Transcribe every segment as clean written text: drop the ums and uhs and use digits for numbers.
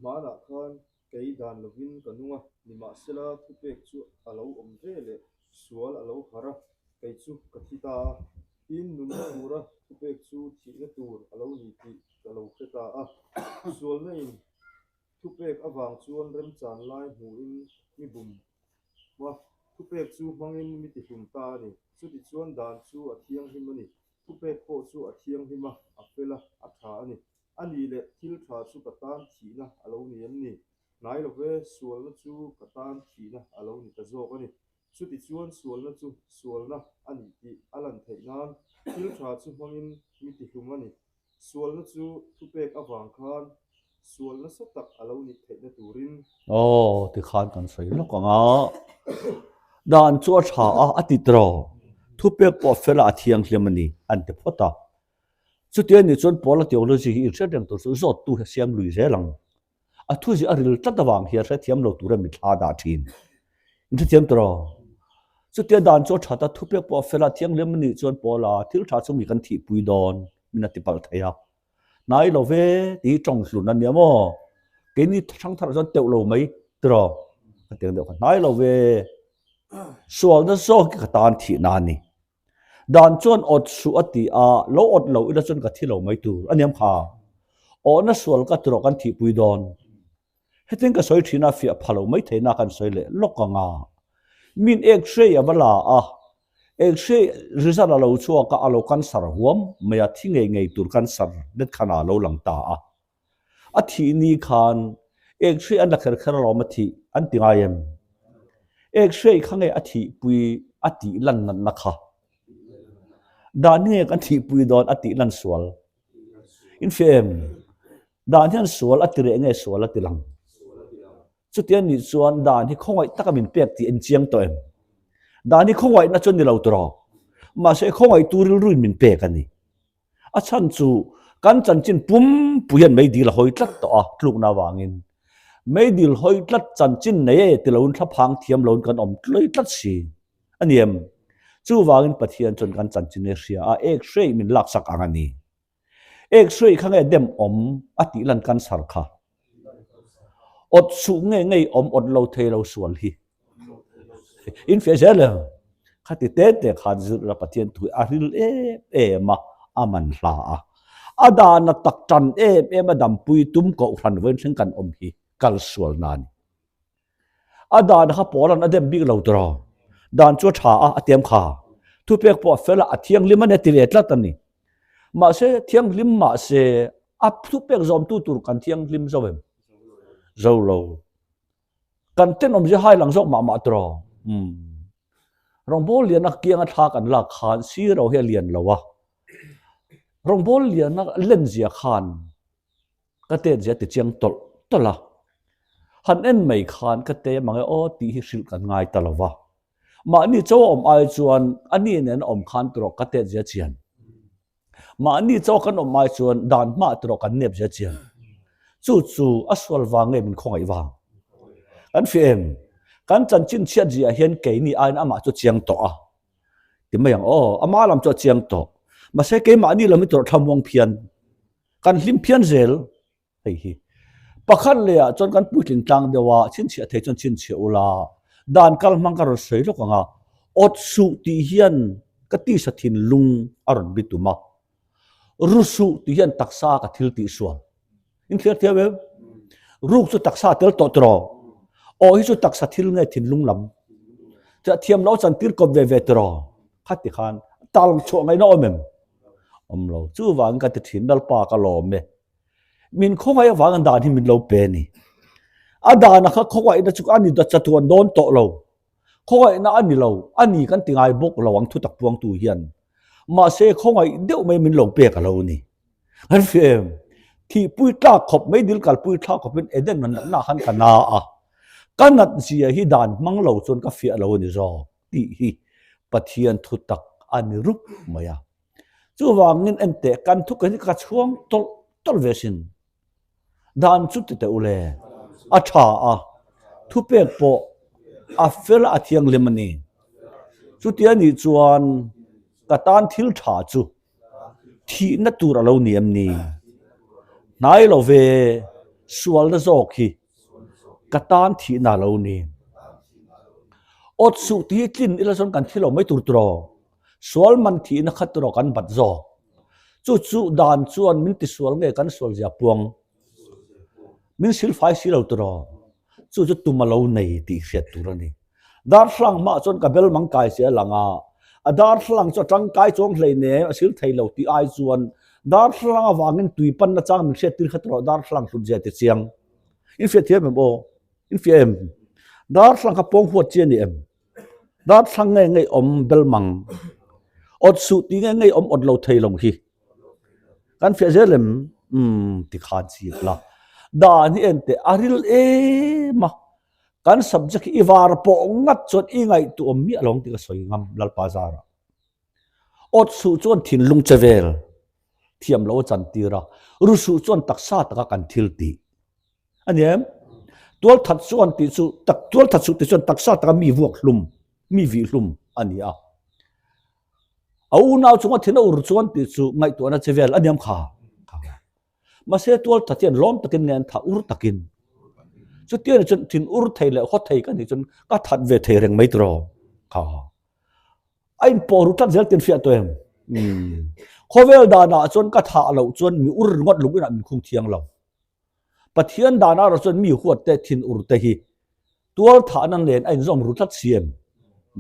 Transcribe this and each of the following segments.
Hmanah khan kei dan lovin ka nung a, nimahsela thupek chu a lo awm ve leh sual a lo harh a, kei chu ka thi ta a. Tin, nunna tura thupek chu thihna tur a lo ni tih ka lo hre ta a. Sualna in thupek avang chuan remchan lai hmuhin mi bum a, thupek chu hmangin mi tihlum ta a ni. Chutichuan dan chu a thianghlim a ni. Thupek pawh chu a thianghlim a, a fel a, a tha a ni. A nih leh thil tha chu ka tan thihna a lo ni em ni? Hnai lo ve, sualna chu ka tan thihna a lo ni ta zawk a ni. Chutichuan sualna chu sualna a nih tih a lan theih nan thil tha chu hmangin mi tihlum a ni. Sualna chu thupek avang khan sual nasa tak a lo nih theihna turin. Aw, tikhan kan sawi lawk ang a, dan chu a tha a, a ti tawh. Thupek pawh fel a, a thianghlim a ni, an ti phawt a. Chuti a nih chuan Paula theology hi inhriat reng tur chu zawttu hi a siam lui zel ang. A thuzi a ril tlat avang hian hrethiam lo tura mitthla a dah thin. Inhrethiam tur aw. Chutia dan chu a that a, thupek pawh a fel a, thianghlim a nih chuan Paula thil tha chu mi kan thihpui dawn min a ti palh thei a. Hnai lo ve tih hi tawng hlun a nia maw? Keini hrang tharah chuan teuh lo mai tiraw? Ka ti ang deuh kha, hnai lo ve. Sualna zawk hi ka tan thihna a ni. Dan chuan awt suh a ti a, lo awt lo ila chuan ka thi lo mai tur a niam kha. Awhna sual ka tiraw kan thihpui dawn. Hetin ka sawi thin a, fiah pha lo mai theihna kan sawi leh lawk ang a. Min X-ray a va la a, X-ray result a lo chhuak a, a lo cancer huam mai a, thi ngei ngei tur cancer net khan a lo lang ta a. A thih ni khan X-ray an la kher kher alawm a thih an ti ngai em? X-ray kha nge a thihpui a tih lan natna kha? Dan hi nge kan thihpui dawn a tih lan sual? In hria em? Dan hian sual a ti reh nge sual a ti lang? Chuti a nih chuan dan hi khawngaih taka min pek tih en chiang tawh em? Dan hi khawngaihna chu a ni lo tawh, mahse khawngaihtu rilruin min pek a ni. A chhan chu kan chanchin pumpui hian meidil a hawi tlat tawh a, tlukna avangin. Meidil hawi tlat chanchin nei e ti loin thlaphang thiam loin kan awm tlui tlat si a ni em? Chuvangin Pathian chuan kan chanchin hi hria a, X-ray min laksak ang a ni. X-ray kha nge dem awm a tih lan cancer kha? Awt suh nge ngei awm awt lo thei lo sual hi. In fiah zel em? Khati te te khan zir ila Pathian thu hi a ril em em a, a man hla a. A dana tak tan em em a dampui tum kohhran vawiin thleng kan awm hi kal sual na a ni. A dan kha Paula'n a dem bik lo tawh. Dan chu a tha a, a tiam kha. Thupek pawh a fel a, a thianghlim a ni a ti ve tlat a ni. Mahse, thianghlim mahse a thupek zawmtu tur kan thianghlim zo em? Zo lo. Kan tenawm zia hai lang zawk mah mah tawh. Umm. Rawngbâwl liana kianga thla kan lak khan siro hi a lian lo a. Rawngbâwl liana len zia khan Ka tet zia ti chiang tawlh tawlh a, han en mai khan ka te mang e aw tih hi hrilh kan ngai ta lo va. Mahni chaw a awm ai chuan a ni nen a awm khan tawrh ka tet zia chian. Mahni chaw kan awm ai chuan dan hmah tawrh kan nep zia chian. Chu chu a sual vang nge min khawngaih vang? Kan hria em? Kan chanchin chhiat zia hian keini aiin amah chu chiang tawh a. Ti mai ang aw, ama lam chu a chiang tawh. Mahse keimahni lam hi tawrh thlamuang phian. Kan hlim phian zel hei hi. Pakhat leh ah chuan kan puitling tlang deuh a, chhinchhiah thei chuan chhinchhiah ula, dan kal hmang ka rawn sawi lawk ang a, awt suh tih hian ka tisa thinlung a rawn bi tum a, ru suh tih hian taksa ka thil tih sual. In thlir thiam em? Ruk chu taksa tel tawh tiraw? Aw hi chu taksa thil nge thinlung lam? Chah thiam lo chan tir kawp ve ve tiraw? Khati khan tal chhuah ngaihna awm em? Awm lo. Chuvangin ka ti thin, Lalpa ka lawm e. Min khawngaih avangin dan hi min lo pe a ni. A dana kha khawngaihna chu a ni chatuan dawn tawh lo. Khawngaihna a ni lo, a ni kan ti ngai bawk lo ang thutak puangtu hian. Mahse khawngaih deuh mai min lo pek a lo ni. Kan hria em? Thihpui tlak khawp mai, dil kalpui thlak khawpin Eden rawn natna khan ka na a. Ka nat zia hi dan hmang lo chuan ka fiah lo a ni zawk. tih hi Pathian thu tak a ni rup mai a. Chuvangin enteh kan thu ka hi ka chhuang tawlh tawlh ve sin. Dan chu ti teh u le, a tha a, thupek pawh a fel a thianghlim a ni. Chuti a nih chuan ka tan thil tha chu thihna tur a lo ni em ni? Hnai lo ve. Sualna zawk hi ka tan thihna a lo ni. Awt suh tih hi tlin ila chuan kan thi lo mai tur tiraw? Sual man thihna kha tiraw kan bat zawk? Chu chu dan chuan min tisual nge kan sual zia puang? Min silfai si lo tiraw? Chu chu tum a lo nei tih hriat tur a ni. Darthlalang hmaah chuan ka bel mang kai che a lang a, a darthlalang chu a tangkai chuang hleinem a sil thei lo tih ai chuan darthlalang avangin tui panna chang min hriat tir kha tiraw darthlalang hlut zia ti chiang. In fiah thiam em aw? In fiah em? Darthlalang kha pawng huat chi a ni em? Darthlalang nge ngei awm bel mang? Awt suh tih nge ngei awm awt lo thei lo hi. Kan fiah zel em? Umm tikhan chip la. Dan hi enteh a ril em a. Kan subject hi i var pawh ngat chuan i ngaihtuah miah lo ang tih ka sawi ngam Lalpa zarah. Awt suh chuan thinlung che vel thiam lo a chantir a, ru suh chuan taksa taka kan thil tih a ni em? Tualthat chuan tih chu tak tualthat suh tih chuan taksa taka mi vuak hlum, mi vih hlum a ni a. A unau chunga thin a ur chuan tih chu ngaihtuahna che vel a ni em kha? Mahse tualthat hian lawm takin nge an thah ur takin. Chutia ni chuan thin ur thei leh haw thei ka nih chuan ka that ve thei reng mai tiraw kha. A inpawh ru tlat zel tin hriat tawh em? Umm. Khawvel danah chuan ka thah loh chuan mi ur ringawt lung inah min khung thiang lo. Pathian danah erawh chuan mi huat te thin ur te hi tual thahna nen a inzawm ru tlat si em?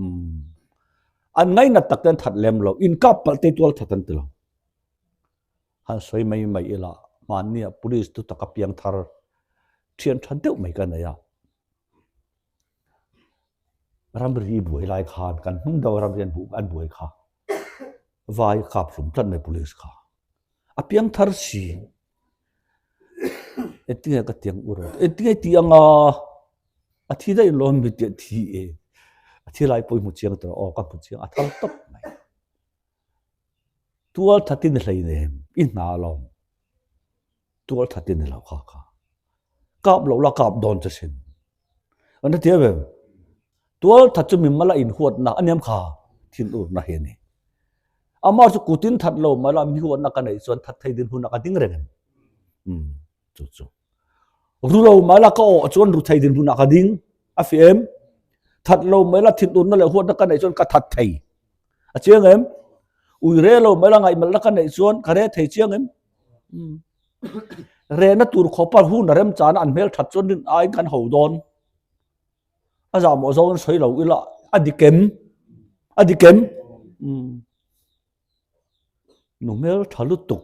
Umm. An ngainat tak te an that lem lo. Inkap palh te tual that an ti lo. Han sawi mai mai ila, hmannia police tu taka piang thar thian tha deuh mai ka nei a. Ramri buai lai khan kan hnung deuh a ramri an buh an buai kha vai kap hlum tlat mai police kha. A piang thar si. Engtinge ka tiang ur a, engtinge ti anga a thi daih lawm mi tih a thi e. A thi lai pawh i hmu chiang tawh aw ka hmu chiang a thar tawp mai. Tual thatin hleinem i hna alawm. Tual thatin ni lo kha kha. Kap lo la kap dawn che sin. An hre thiam em? Tual that chu mi mala inhuatna a niam kha thin urna hi a ni. Amah chu kutin that lo mala mi huatna ka neih chuan that thei din hunah ka ding reng em? Umm chu chu. Ru lo mala ka awh chuan ru thei din hunah ka ding a fi em? That lo mala thin urna leh huatna ka neih chuan ka that thei. A chiang em? Ui re lo mala ngaihmelhna ka neih chuan ka re thei chiang em? Umm. Rehna tur khawpa hun a remchana an hmel that chuan rin aiin kan ho dawn. A zahmawh zo an sawi lo ila a dik em? A dik em? Umm. Nu hmel tha lutuk,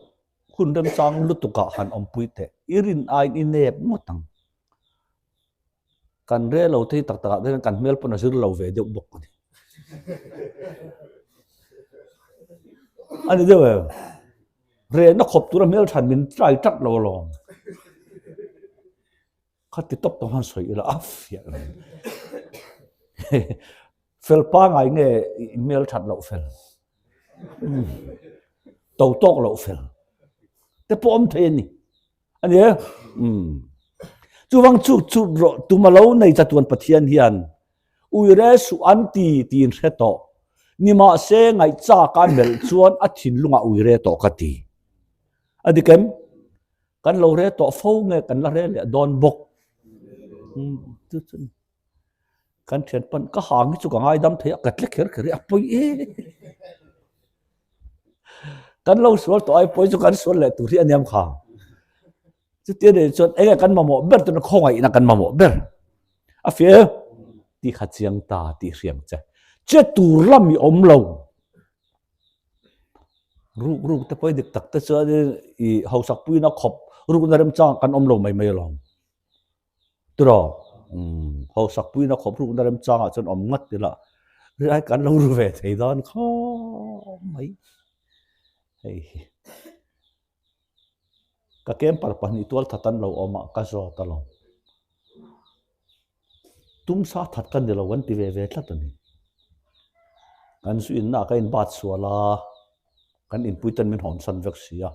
hun remchang lutukah han awmpui teh. I rin aiin i nep ngawt ang. Kan re lo te hi tak takah te hian kan hmel pawn a zir lo ve deuh bawk a ni. A ni deuh em? Rehna khawp tura hmel than min try tlat lo alawm. Kha ti tawp tawh han sawi ila a fiah lo. Fel pangai nge i hmel that loh fel. To tawk loh fel. Te pawh awm thei a ni. A ni e. Chuvang chu chu rawh tuma lo nei chatuan Pathian hian uire suh an ti tiin hre tawh. Nimahse ngaihchak a melh chuan a thinlungah uire tawh ka ti. A dik em? Kan lo re tawh fo nge kan la re leh dawn bawk. Chu chu kan thian pan ka hang hi chu ka ngaidam thei a ka tle kher kher hi a pawi e. Kan lo sual tawh ai pawi chu kan sual leh tur hi a niam kha. Chutia nei chuan enge kan mamawh ber tuna khawngaihna kan mamawh ber. A fiah e tih kha chiang ta tih hriang che. Che tur lam i awm lo. Ruk ruk te pawh i dik tak te chuan i hausak puina khawp rukna remchang kan awm lo mai mai alawm. Tiraw? Umm hausak puina khawp rukna remchangah chuan awm ngat ila rilai kan lo ru ve thei dawn khawp mai. Hei hi ka camper pahnih tualthat an lo awm a ka zawt alawm. Tumsa that ka ni lo an ti ve ve tlat a ni. Kan zu inna ah ka inbat sual a, kan inpui ten min hawnsan vek si a.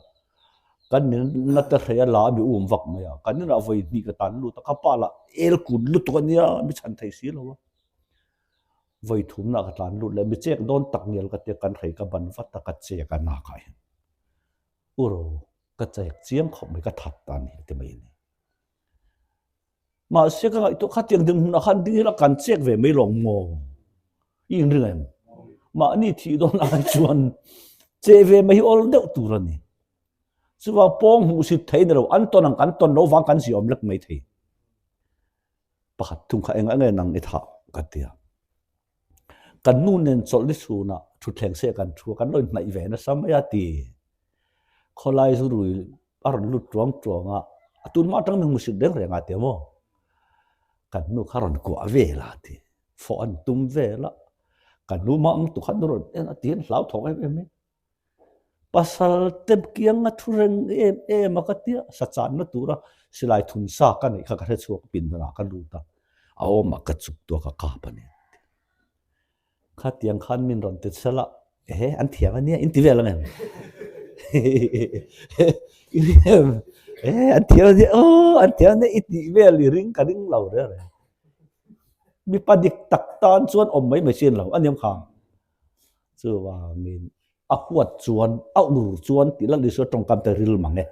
Kan nunna te hrei a la a mi um vak mai a, kan inah vawi hnih ka tan lut a, ka pa lah el kut lutuk a nia, mi chhan thei si lo a. Vawi thumna ah ka tlan lut leh mi chek dawn tak ngial ka tia kan hrei ka ban vat a, ka chek a nakah hian. Uro, ka chek chiang khawp mai, ka that ta a ni a ti mai a ni. Mahse ka ngaihtuah khatiang dinhmunah khan ding ila kan chek ve mai lawng maw? I inring em? Mahni thih dawn ai chuan che ve mai hi awl deuh tur a ni. Chuvang pawng hmuhsit thei ni lo, an tawn ang kan tawn lo vang kan ziawm lek mai thei. Pakhat thung kha engah nge nang i thah ka ti a. Kan nu nen chawlh ni chhunah thutthleng se kan thu a, kan lo inhnaih ve nasa mai a ti. Khawlai zu rui a rawn lut tuang tuang a, a tun hma atang min hmusit reng reng a ti maw? Kan nu kha rawn kuah vel a ti, fawh an tum vel a, kan nu mah ang tukhat rawn en a ti hian hlauthawng em em in pasal te kiang a thu reng em em a ka tia, sa channa tura silai thun sa ka neih kha ka hrechhuak pindanah ka lut a, a awmah ka chuk tuak a kap a ni. Khatiang khan min rawn ti chhel a, ehe an thiam a nia in ti vel ang em? I ring em? Ehe an thiam a nia aw an thiam a nia i tih vel i ring ka ring lo reng reng. Mipa dik tak tan chuan awm mai mai chin lo a niam kha. Chuvangin a huat chuan a ur chuan tih lal Isua tawngkam te ril mang e.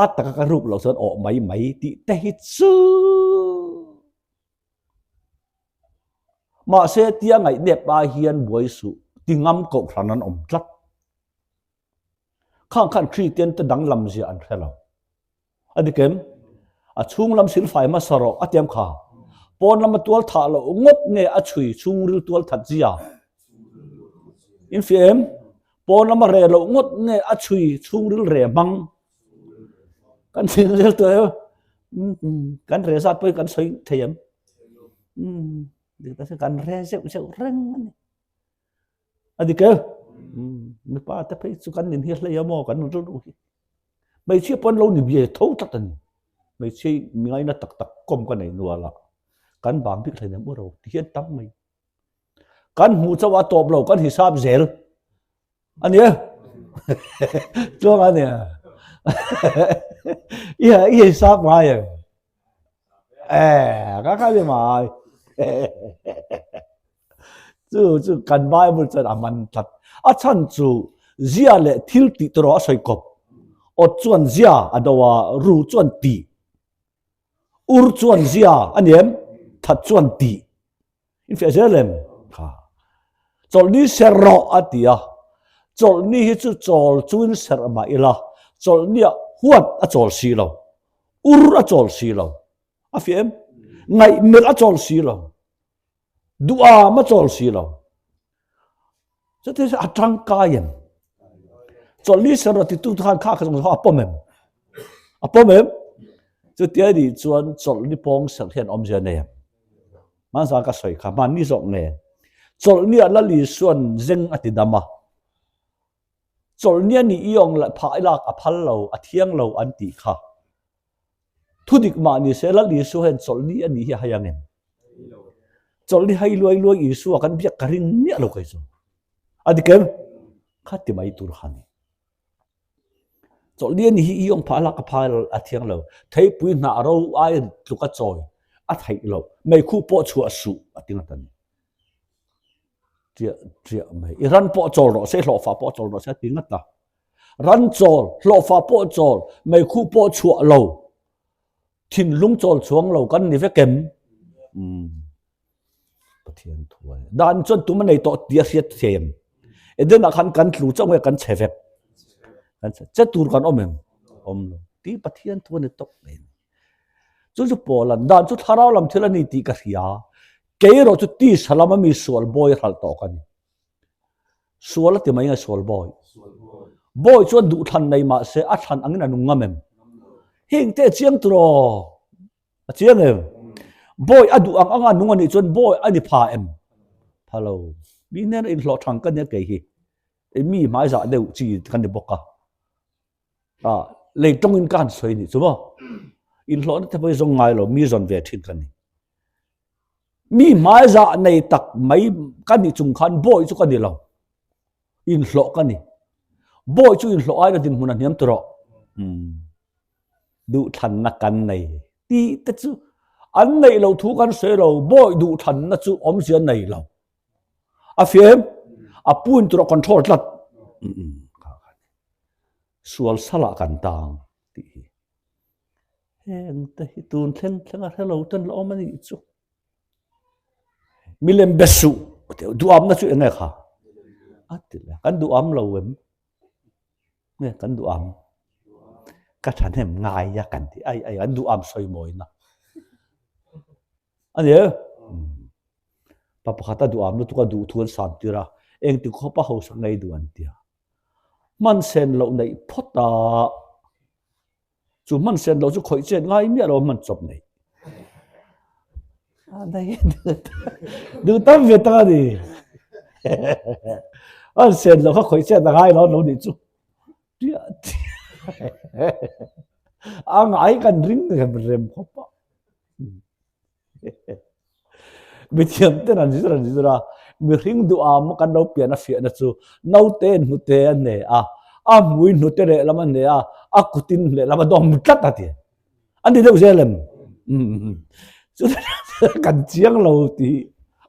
A taka ka ruk loh chuan awh mai mai tih te hi chu. Mahse tia ngaihnep ai hian buai suh ti ngam kohhran an awm tlat. Khang khan Kristian te danglam zia an hre lo. A dik em? A chhung lam silfai hmasa rawh a tiam kha. Pawn lama tual thah loh ngawt nge a chhui chhungril tual that zia? In fiah em? Pawn lama re loh ngawt nge a chhui chhungril re hmang? Kan chhungril tual em? Kan re zat pawhin kan sawi thei em? Kan re zeuh zeuh reng a ni. A dik em? Mipa te phei chu kan inhi hlei a maw kan rilru hi. Hmeichhia pawn lo ni ve tho tlat a ni. Hmeichhia hi mi ngaina tak tak kawm ka nei nual a, kan bang bik hleinem u ro ti hian tam mai. Kan hmuh chauh a tawp lo kan hisap zel a nia. Chuang a nia. I i hisap ngai em? Eh, ka kha ni mai. Chu chu kan Bible chuan a man tlat. A chhan chu zia leh thil tih te erawh a sawi kawp. Awt chuan zia a do a, ru chuan tih. Ur chuan zia a ni em? That chuan tih. Infiah zel em? Kha. Chawlhni ser rawh a ti a. Chawlhni hi chu chawl chuin serh mah ila, chawlhniah huat a chawl si lo. Ur a chawl si lo. A fiah em? Ngaihmelh a chawl si lo. Duham a chawl si lo. Chuti a tangkai em? Chawlhni ser rawh titu khan kha kha a pawm em? A pawm em? Chutia nih chuan chawlhni pawng serh hian awmzia nei em? Hmanzan ka sawi kha hmanni zawk nge? Chawlhni ah Lal Isuan zeng a ti dam a. Chawlhni a nih i awng leh phah i lak a phal lo, a thiang lo an tih kha. Thudik mah ni se Lal Isua hian chawlhni a nih hi a hai ang em? Chawlhni hai luai luai Isua kan biak ka ring miah lo kei chu. A dik em? Kha ti mai tur kha ni. Chawlhni a nih hi i awng phah lak a phal a thiang lo. Theipui hnah ro ai tluk a chawi a theih loh. Meikhu pawh chhuah suh a ti ngat a ni. Triah triah mai. I ran pawh chawl rawh se, hlawhfa pawh chawl rawh se a ti ngat a. Ran chawl, hlawhfa pawh chawl, meikhu pawh chhuah lo, thinlung chawl chhuang lo kan ni vek em? Umm. Pathian thu a ni. Dan chuan tum a nei tawh tih a hriat thei em? Edenah khan kan tlu chauh nge kan che vek? Kan che che tur kan awm em? Awm lo. Tih Pathian thu a ni tawp mai a ni. Chu chu Paula'n dan chu thlarau lam thil a ni tih ka hria. Kei erawh chu tisa lama mi sual bawi a hralh tawh ka ni. Sual a ti mai nge sual bawi? Bawi chuan duhthlan nei mah se a thlan angin a nung ngam em? Heng te a chiang turaw? A chiang em? Bawi a duh ang anga nung a nih chuan bawi a ni pha em? Pha lo. Mi hnena inhlawh thang ka nia kei hi. Mi hmaizah deuh chi ka ni bawk a. A lei tawngin ka han sawi nih chu maw? Inhlawhna te pawh hi zawng ngai lo, mi zawn ve thin ka ni. Mi hmaizah nei tak mai ka nih chung khan bawi chu ka ni lo. Inhlawh ka ni. Bawi chu inhlawh aina dinhmun a hniam tur rawh. Duhthlanna kan nei tih te chu an neih loh thu kan sawi lo, bawi duhthlanna chu awmzia nei lo. A fiam, a pu in tur a control tlat. Sual salah kan tang tih hi. Heng te hi tun thleng thleng a hrelo ten la awm a nih chu. Milem be suh duham na chu enge kha? A ti leh a, kan duham lo em? Nge kan duham? Ka thahnem ngai a kan ti ai ai an duham sawi mawina. A ni e. Pa pakhat a duham lutuk a duh thu an sam tir a, engti khawpa hausak ngei duh an ti a. Hman sen loh neih phawt a. Chu hman sen loh chu khawih chet ngai miah lo a hman chawp nei. Duh tam ve tak a ni. Hman sen loh kha khawih chet a ngai lo lo nih chu. A ngai kan ring rem rem khawp a. Mithiam ten an zir an zir a, mihring duham kan lo pian a fiahna chu naute hnute a hne a, a hmui hnute lehlam a hne a, a kutin lehlam a dawm tlat a ti. An ti deuh zel em? Chutiang kan chiang lo tih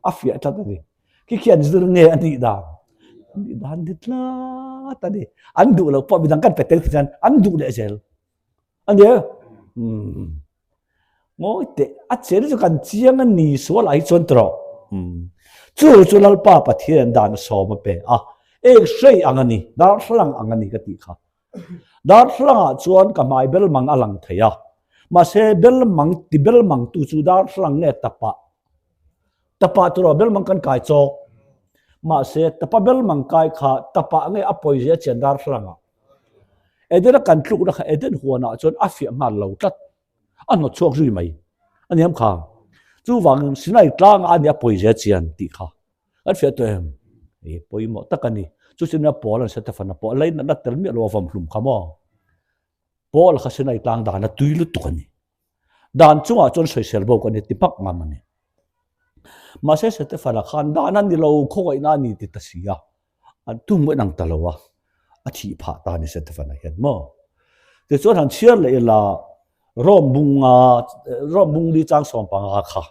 a fiah tlat a ni. Khi khi an zir nge a nih dan? A nih dan ni tlat a ni. An duh loh pawh midang kan pe tel thei chuan an duh leh zel. A ni e. Ngawi teh, a chen chu kan chiang a ni sual ah hi chuan ti rawh. Chu chu Lalpa Pathian dan a sawm a pe a, ek hrei ang a ni, darthlalang ang a ni ka tih kha. Darthlalang ah chuan ka hmai belmang a lang thei a, mahse belmang ti belmang tu chu darthlalang nge tapah tapah tur aw belmang kan kai chawk. Mahse tapa belmang kai kha tapah nge a pawizia chian darthlalang ah. Edena kan tlukna kha Eden huanah chuan a fiah nghal lo tlat. A hnawt chhuak zui mai. A niam kha. Chuvangin Sinai tlangah a nia pawizia chian tih kha kan fiah tawh em? E, pawimawh tak a ni. Chu chu nia Paul an Setefana pawh a leinatna tel miah lo a vawmhlum kha maw? Paul kha Sinai tlang dan a tui lutuk a ni. Dan chungah chuan sawisel bo ka ni ti hmak ngam a ni. Mahse Setefana khan dan a ni lo, khawngaihna a ni ti ta si a. An tum en ang ta lo a, a thih phah ta ni Setefana hian maw? Tichuan han chhiar leh ila Rome bunga Rome bung li chang sawm panga kha.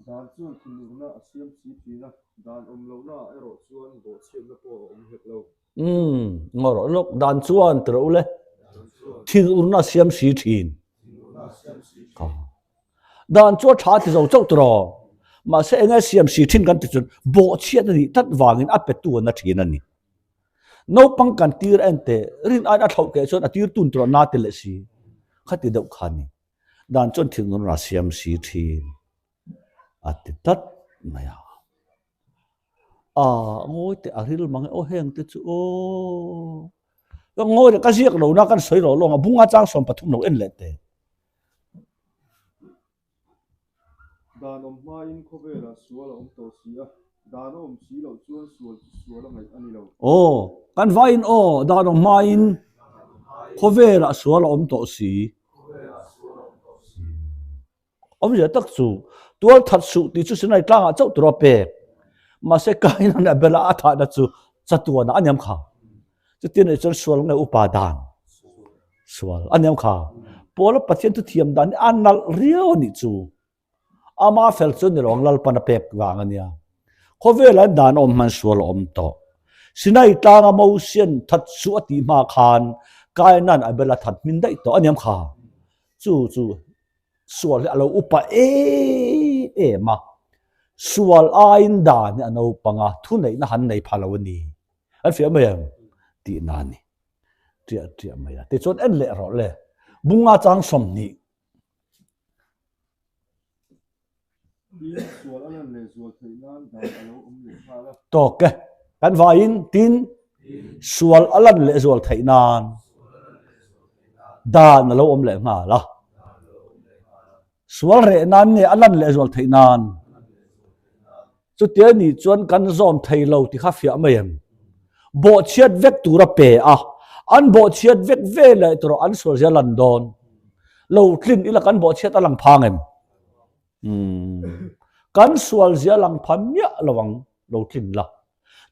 Dan chuan thinurna a siam si thin a, dan awm lohnaah erawh chuan bawhchhiatna pawh a awm hek lo. Umm, ngaw rawh lawk, dan chuan ti rawh u le, thinurna a siam si thin. Dan chu a tha ti zo chauh tiraw, mahse enge siam si thin kan ti chuan bawhchhiat a nih tlat vangin a petu an na thin a ni. Naupang kan tir en teh, rin aiin a thlauh keh chuan a tir tun tiraw na ti leh si, khati deuh kha a ni. Dan chuan thinlung a siam si thin a ti tlat mai a. A ngawi teh a ril mang e aw heng te chu aw. Ka ngawi leh ka ziak lo na kan sawi lo lawng a bunga chang 13 lo en leh teh. Dan awm hmain khawvelah sual a awm tawh si a, dan a awm si loh chuan sual chu sual a ngaih a ni lo. Aw, kan vaiin aw, dan awm hmain khawvelah sual a awm tawh si. Awmzia tak chu, tual that suh tih chu Sinai tlangah chauh tur a pek. Mahse Kain-a'n Abel-a a thahna chu chatuanah a niam kha. Chuti anih chuan sual nge upa dan? Sual a niam kha. Paula Pathian thu thiam dan hi a nalh riau a nih chu. Ama fel chu ni lo ang Lalpan a pek vang a nia. Khawvelah hian dan a awm hman sual a awm tawh. Sinai tlanga Mosian that suh a tih hma khan Kaina'n Abel a that hmin daih tawh a niam kha. Chu chu sual hi a lo upa em em a. Sual aiin dan hi a naupang a, thuneihna han nei pha lo a ni. An fiah mai ang tihna a ni. Ṭiah ṭiah mai a. Tichuan en leh rawh le. Bunga chang 20. Tin, sual a lan leh zual theih nan dan a lo awm leh nghal a. Tawk e. Kan vaiin tin, sual a lan leh zual theih nan dan a lo awm leh nghal a. Sual reh nan nge a lan leh zual theih nan? Chutia nih chuan kan zawm thei lo ti kha fiah mai em? Bawhchhiat vek tur a pe a, an bawhchhiat vek ve leh tur an sual zia lan dawn. Lo tlin ila kan bawhchhiat a lang phang em? Umm, kan sual zia lang pha miah lo ang lo tlin la.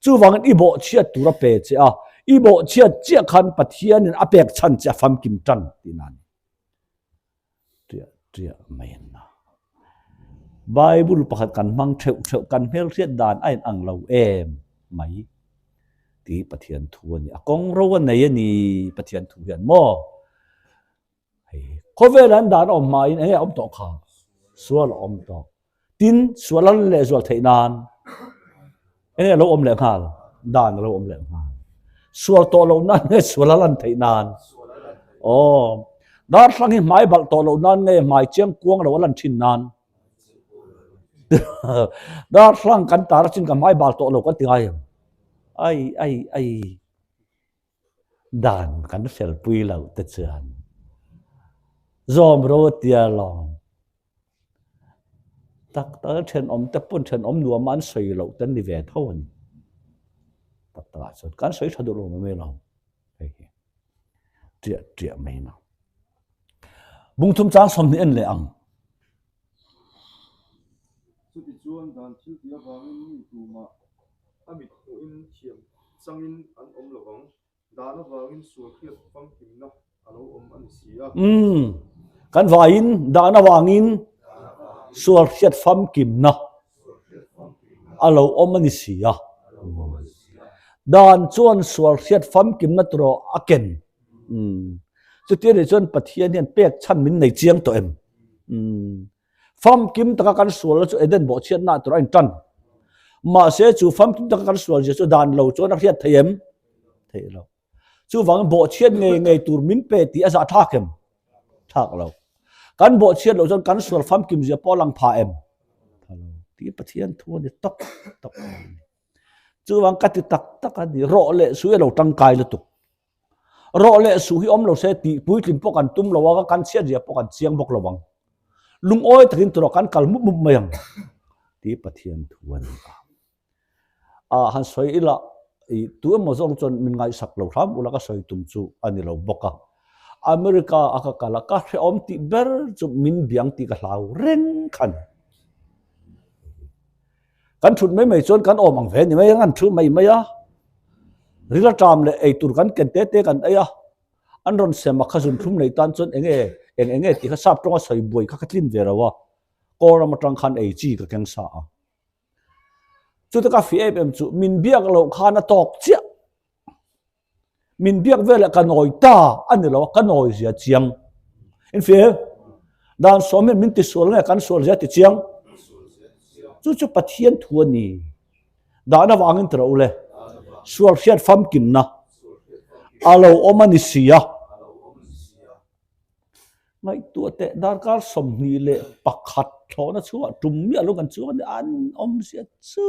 Chuvangin i bawhchhiat tur a pe che a, i bawhchhiat chiah khan Pathianin a pek chhan che a famkim tan tihna a ni. Ṭiah ṭiah mai an na. Bible pakhat kan hmang theuh theuh kan hmelhriat dan a inang lo em mai tih Pathian thu a ni. A kawng ro a nei a ni Pathian thu hian maw? Hei khawvel an dan a awm hmain enge a awm tawh kha? Sual a awm tawh. Tin, sual a leh zual theih nan enge a lo awm leh nghal? Dan a lo awm leh nghal. Sual tawh loh nan nge sual a lan theih nan? Aw, darthlang hi hmai balh tawh loh nan nge hmai chiang kuang lo a lan thin nan? Darthlang kan tar achin ka hmai bal tawh lo kan ti ngai em? Ai, ai, ai. Dan kan felpui loh te chuan zawm ro a tia lawm. Tak tak a thenawm te pawn thenawm nuam a an sawi loh te an ni ve tho a ni. Tak tak ah chuan kan sawi tha duh lo mai mai lo hei hi triah triah mai na. Bungthum chang 20 en leh ang. Chutichuan dan thil tih avangin mi tumah a mit hmuhin thiam changin an awm lo vang. Dan avangin sual hriat famkimna a lo awm a ni si a. Umm, kan vaiin dan avangin sual hriat famkimna a lo awm a ni si a. Dan chuan sual hriat famkimna tur a ken. Umm, chuti anih chuan Pathian hian pek chhan min nei chiang tawh em? Umm. Famkim taka kan sualna chu Eden bawhchhiatna tur a intan. Mahse, chu famkim taka kan sual zia chu dan lo chuan a hriat thei em? Theih lo. Chuvangin bawhchhiat ngei ngei tur min pe tih a zah thlak em? Thlak lo. Kan bawhchhiat loh chuan kan sual famkim zia pawh a lang pha em? Pha lo. Tih Pathian thu a ni tawk tawk mai a ni. Chuvang ka ti tak tak a ni. Rawh leh sui a lo tangkai lutuk. Rawh leh suh hi awm lo se tih puitlin pawh kan tum lo a, kan chhiat zia pawh kan chiang bawk lo ang. Lungawi takin tura kan kal mup mup mai ang tih Pathian thu a ni a. A han sawi ila i tu emaw zawng chuan min ngaihsak lo hram ula ka sawi tum chu a ni lo bawk a. America a ka kal a, ka hrehawm tih ber chu min biang tih ka hlau reng kha a ni. Kan thut mai mai chuan kan awm ang ve ni mai a, kan thu mai mai a. Rila ṭam leh ei tur kan ken te te kan ei a, an rawn sem a kha zun thlum nei tan chuan enge eng enge tih kha sap tawnga sawi buai kha ka tlin ve lo a, kaw ram atang khan ei chi ka keng sa a. Chute ka fih em em chu min biak loh khan a tawk chiah. Min biak veleh ka nawi ta a ni lo a, ka nawi zia chiang. Infel, dan sawm hian min tisual nge kan sual zia ti chiang? Chu chu Pathian thu a ni. Dan avangin ti rawh u le, sual hriat famkimna a lo awm a ni si a. Ngaihtuah teh darkar 21 thlawhna chhungah tum miah lo kan chuang a ni, an awmzia chu.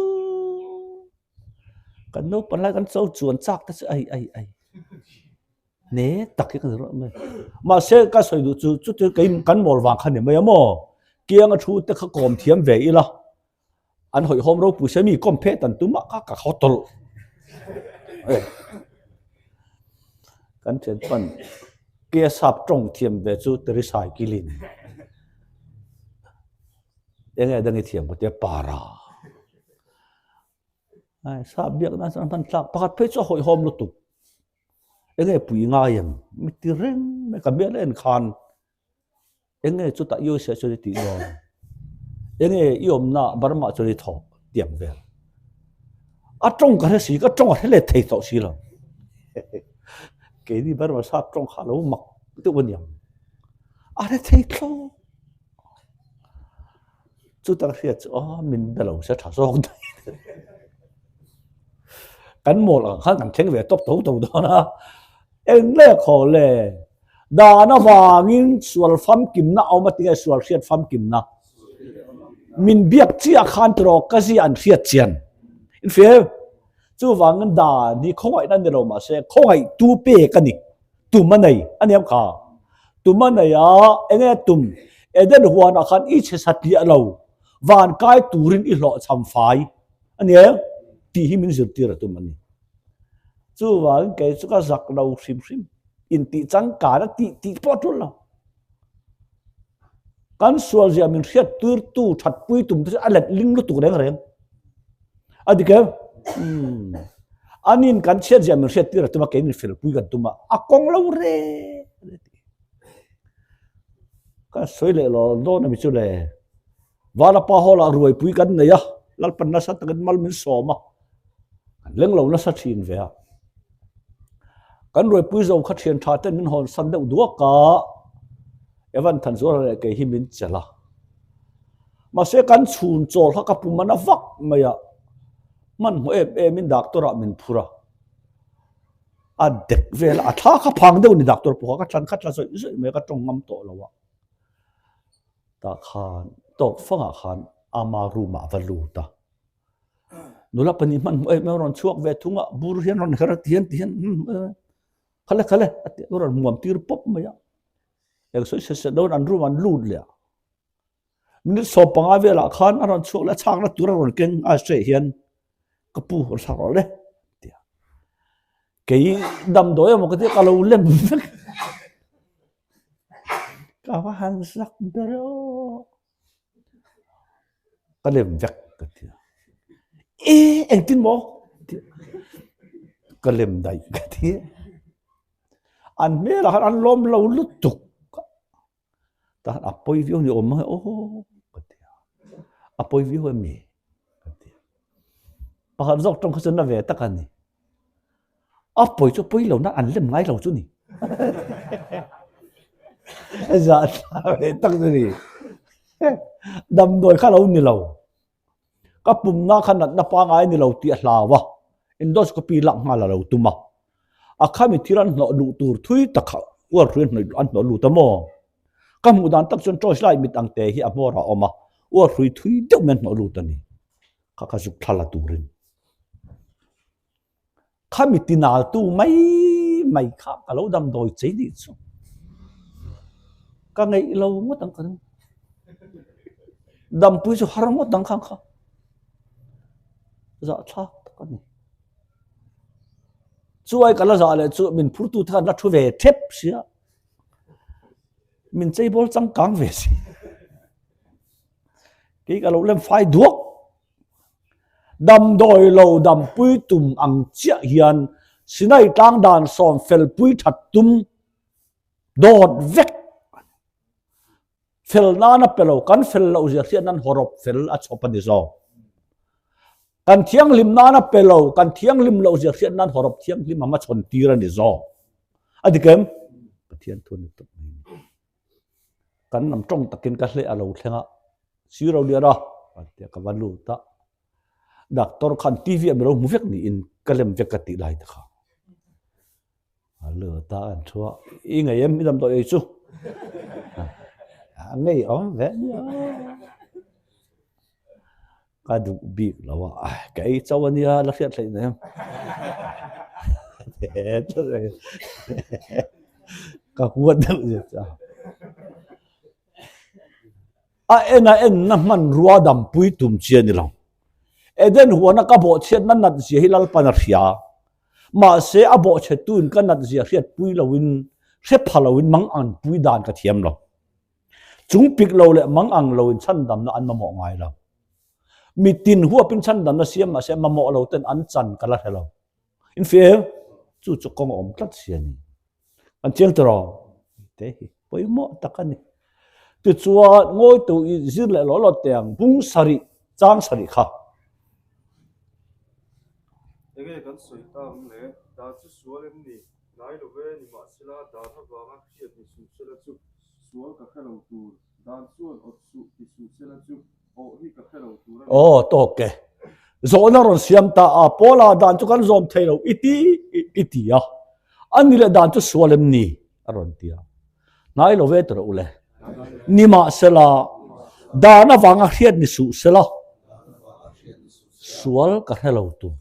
Kan naupang lai kan cho chuan chak te chu ai ai ai hne tak hi ka ni rawh mai. Mahse ka sawi duh chu chuti kei kan mawl vang kha ni mai a maw? Kianga thu te kha kawm thiam ve ila an hawihhawm ropui se mi kawm phet an tum a ka ka haw tawlh. Kan thian pan ke sap tawng thiam ve chu Teresai Kilin. Enge dang i thiam ka tia para. Ai sap biak nan chuan hman tlak pakhat phei chu a hawihhawm lutuk. Enge pui ngai em? Mi ti reng mai ka hmel en khan enge chutah i awise chuan i tih dawn? Enge i awmna Burma chuan i thawk tiang vel. A tawng ka hre si ka tawng a hre let thei tawh si lo. Keini Burma sap tawng kha lo mak deuh a niang. A hre thei thlawt. Chuta ka hriat chu aw min be lo se tha zawk daih. Kan mawl ang khan kan thleng ve tawp tho tho dawn a. Eng le khaw le dan avangin sual famkimna a awm a tinge sual hriat famkimna. Min biak chiah khan tiraw ka zia an hriat chian. Infel chuvangin dan hi khawngaihna ni lo mahse khawngaihtu pek a ni. Tum a nei a niam kha. Tum a nei a, enge a tum? Eden huanah khan i chhe satliah lo, van kai turin i hlawhchham fai a ni em? Tih hi min zirtir a tum a ni. Chuvangin kei chu ka zak lo hrim hrim, intih changkan a tih tih pawh a tul lo. Kan sual zia min hriat tirtu thatpui tum te chu a let ling lutuk reng reng. A dik em? Umm. Anin kan chhiat zia min hriat tir a tum a, kei min felpui kan tum a, a kawng lo re re ti. Ka sawi leh lo dawn a mi chu le. Vanapa Hall ah ruaipui kan nei a, Lalpan nasa takin mal min sawm a, kan leng lo nasa thin ve a. Kan ruaipui zo kha thian tha ten min hawn san deuh duak a, Evan Thanzuala leh kei hi min chelh a. Mahse kan chhun chawl kha ka pum a na vak mai a, hmanhmawh em em in doctor ah min phur a. A dek vel a, a thla kha phang deuh a ni doctor pawh kha, ka thlan kha tla zawih zawih mai a, ka tawng ngam tawh lo a. Tah khan tawk fangah khan ama room ah a va lut a, nula pahnih hmanhmawh em em a rawn chhuak ve thung a, bur hian rawn her a ti hian ti hian khale khale a ti a rawn hmuam tir pawp mai a, eng sawi se se dawn an room an lut leh a, minute 15 velah khan a rawn chhuak leh a chhakna tur a rawn keng a hre hian ka pu rawn thlak rawh le tia kei damdawi emaw ka tia ka lo lem vek ka va han zak ber aw ka lem vek ka tia e engtin maw ka lem daih ka tia an hmelah khan an lawm lo lutuk Tahan a pawi viau ni awm mang e aw ka ti a, a pawi viau em ni ka ti a. Pakhat zawk tawng kha chu na ve tak a ni. A pawi chu pawi lo na an lem ngai lo chu ni. Zah thla ve tak chu ni. Damdawi kha lo ni lo. Ka pumna kha natna pangai ni lo tih a hlau a, endoscopy lak nghal a lo tum a. A khami thil an hnawh luh tur thui tak kha uar hrui an hnawh lut a maw? Ka hmuh dan tak chuan torch light mit ang te hi a hmawr ah a awm a, uar hrui thui deuh mai an hnawh lut a ni. Kha kha zuk thla la turin. Khami tinaltu mai mai kha ka lo damdawi chei nih chu. Ka ngeih lo ngawt ang ka ring. Dampui chu har ngawt ang khang kha. Zahthlak tak a ni. Chuai ka la zah leh chu min phurtu te khan la thu ve thep sia. Min cheibawl changkang ve si. Kei ka lo lem fai duak. Damdawi lo dampui tum ang chiah hian Sinai tlang dan sawm felpui that tum dawt vek a ni. Fel nan a pe lo, kan fel loh zia hriat nan hawrawp fel a chhawp a ni zawk. Kan thianghlim nan a pe lo, kan thianghlim loh zia hriat nan hawrawp thianghlim a hmachhawn tir a ni zawk. A dik em? Pathian thu a ni tawp mai a ni. Kan lam tawng takin ka hleh a lo thleng a, sir lo lian a, a ti a, ka va lut a. Doctor khan TV ah mi lo hmu vek niin ka lem vek ka tih lai te kha. A lut a, an thu a, i ngei em i damdawi ei chu? A ngei awm ve nia. Ka duh bik lo a, ka ei chauh a nia, la hriat hleih nem. Ka huat deuh zet a. A en a en na hmanrua dampui tum chi a ni lo. Eden huana ka bawhchhiatna nat zia hi Lalpan a hria. Mahse a bawhchhetuin ka nat zia hriatpui loin, hre pha loin manganpui dan ka thiam lo. Chung pik lo leh mang ang loin chhandamna an mamawh ngai lo. Mitin huapin chhandamna siam mahse mamawh lo ten an chan ka la hre lo. In fir chu chu kawng a awm tlat si a ni. An chiang ta rawh. Te hi pawimawh tak a ni. Tichuan ngawi tu i zir leh law law teh ang bung sarih chang sarih kha. Enge kan sawi ta ang le? Dan chu sual em ni? Hnai lo ve, nimahsela dan avanga hriat ni suh sela chu sual ka hre lo tur, dan chuan awt suh ti suh sela chu awh hi ka hre lo tur a ni. Aw, tawk e. Zawhna rawn siam ta a, Paula dan chu kan zawm thei lo i ti i ti a. A ni leh dan chu sual em ni? a rawn ti a. Hnai lo ve ta rawh u le. Nimahsela, dan avanga hriat ni suh sela, sual ka hre lo tur.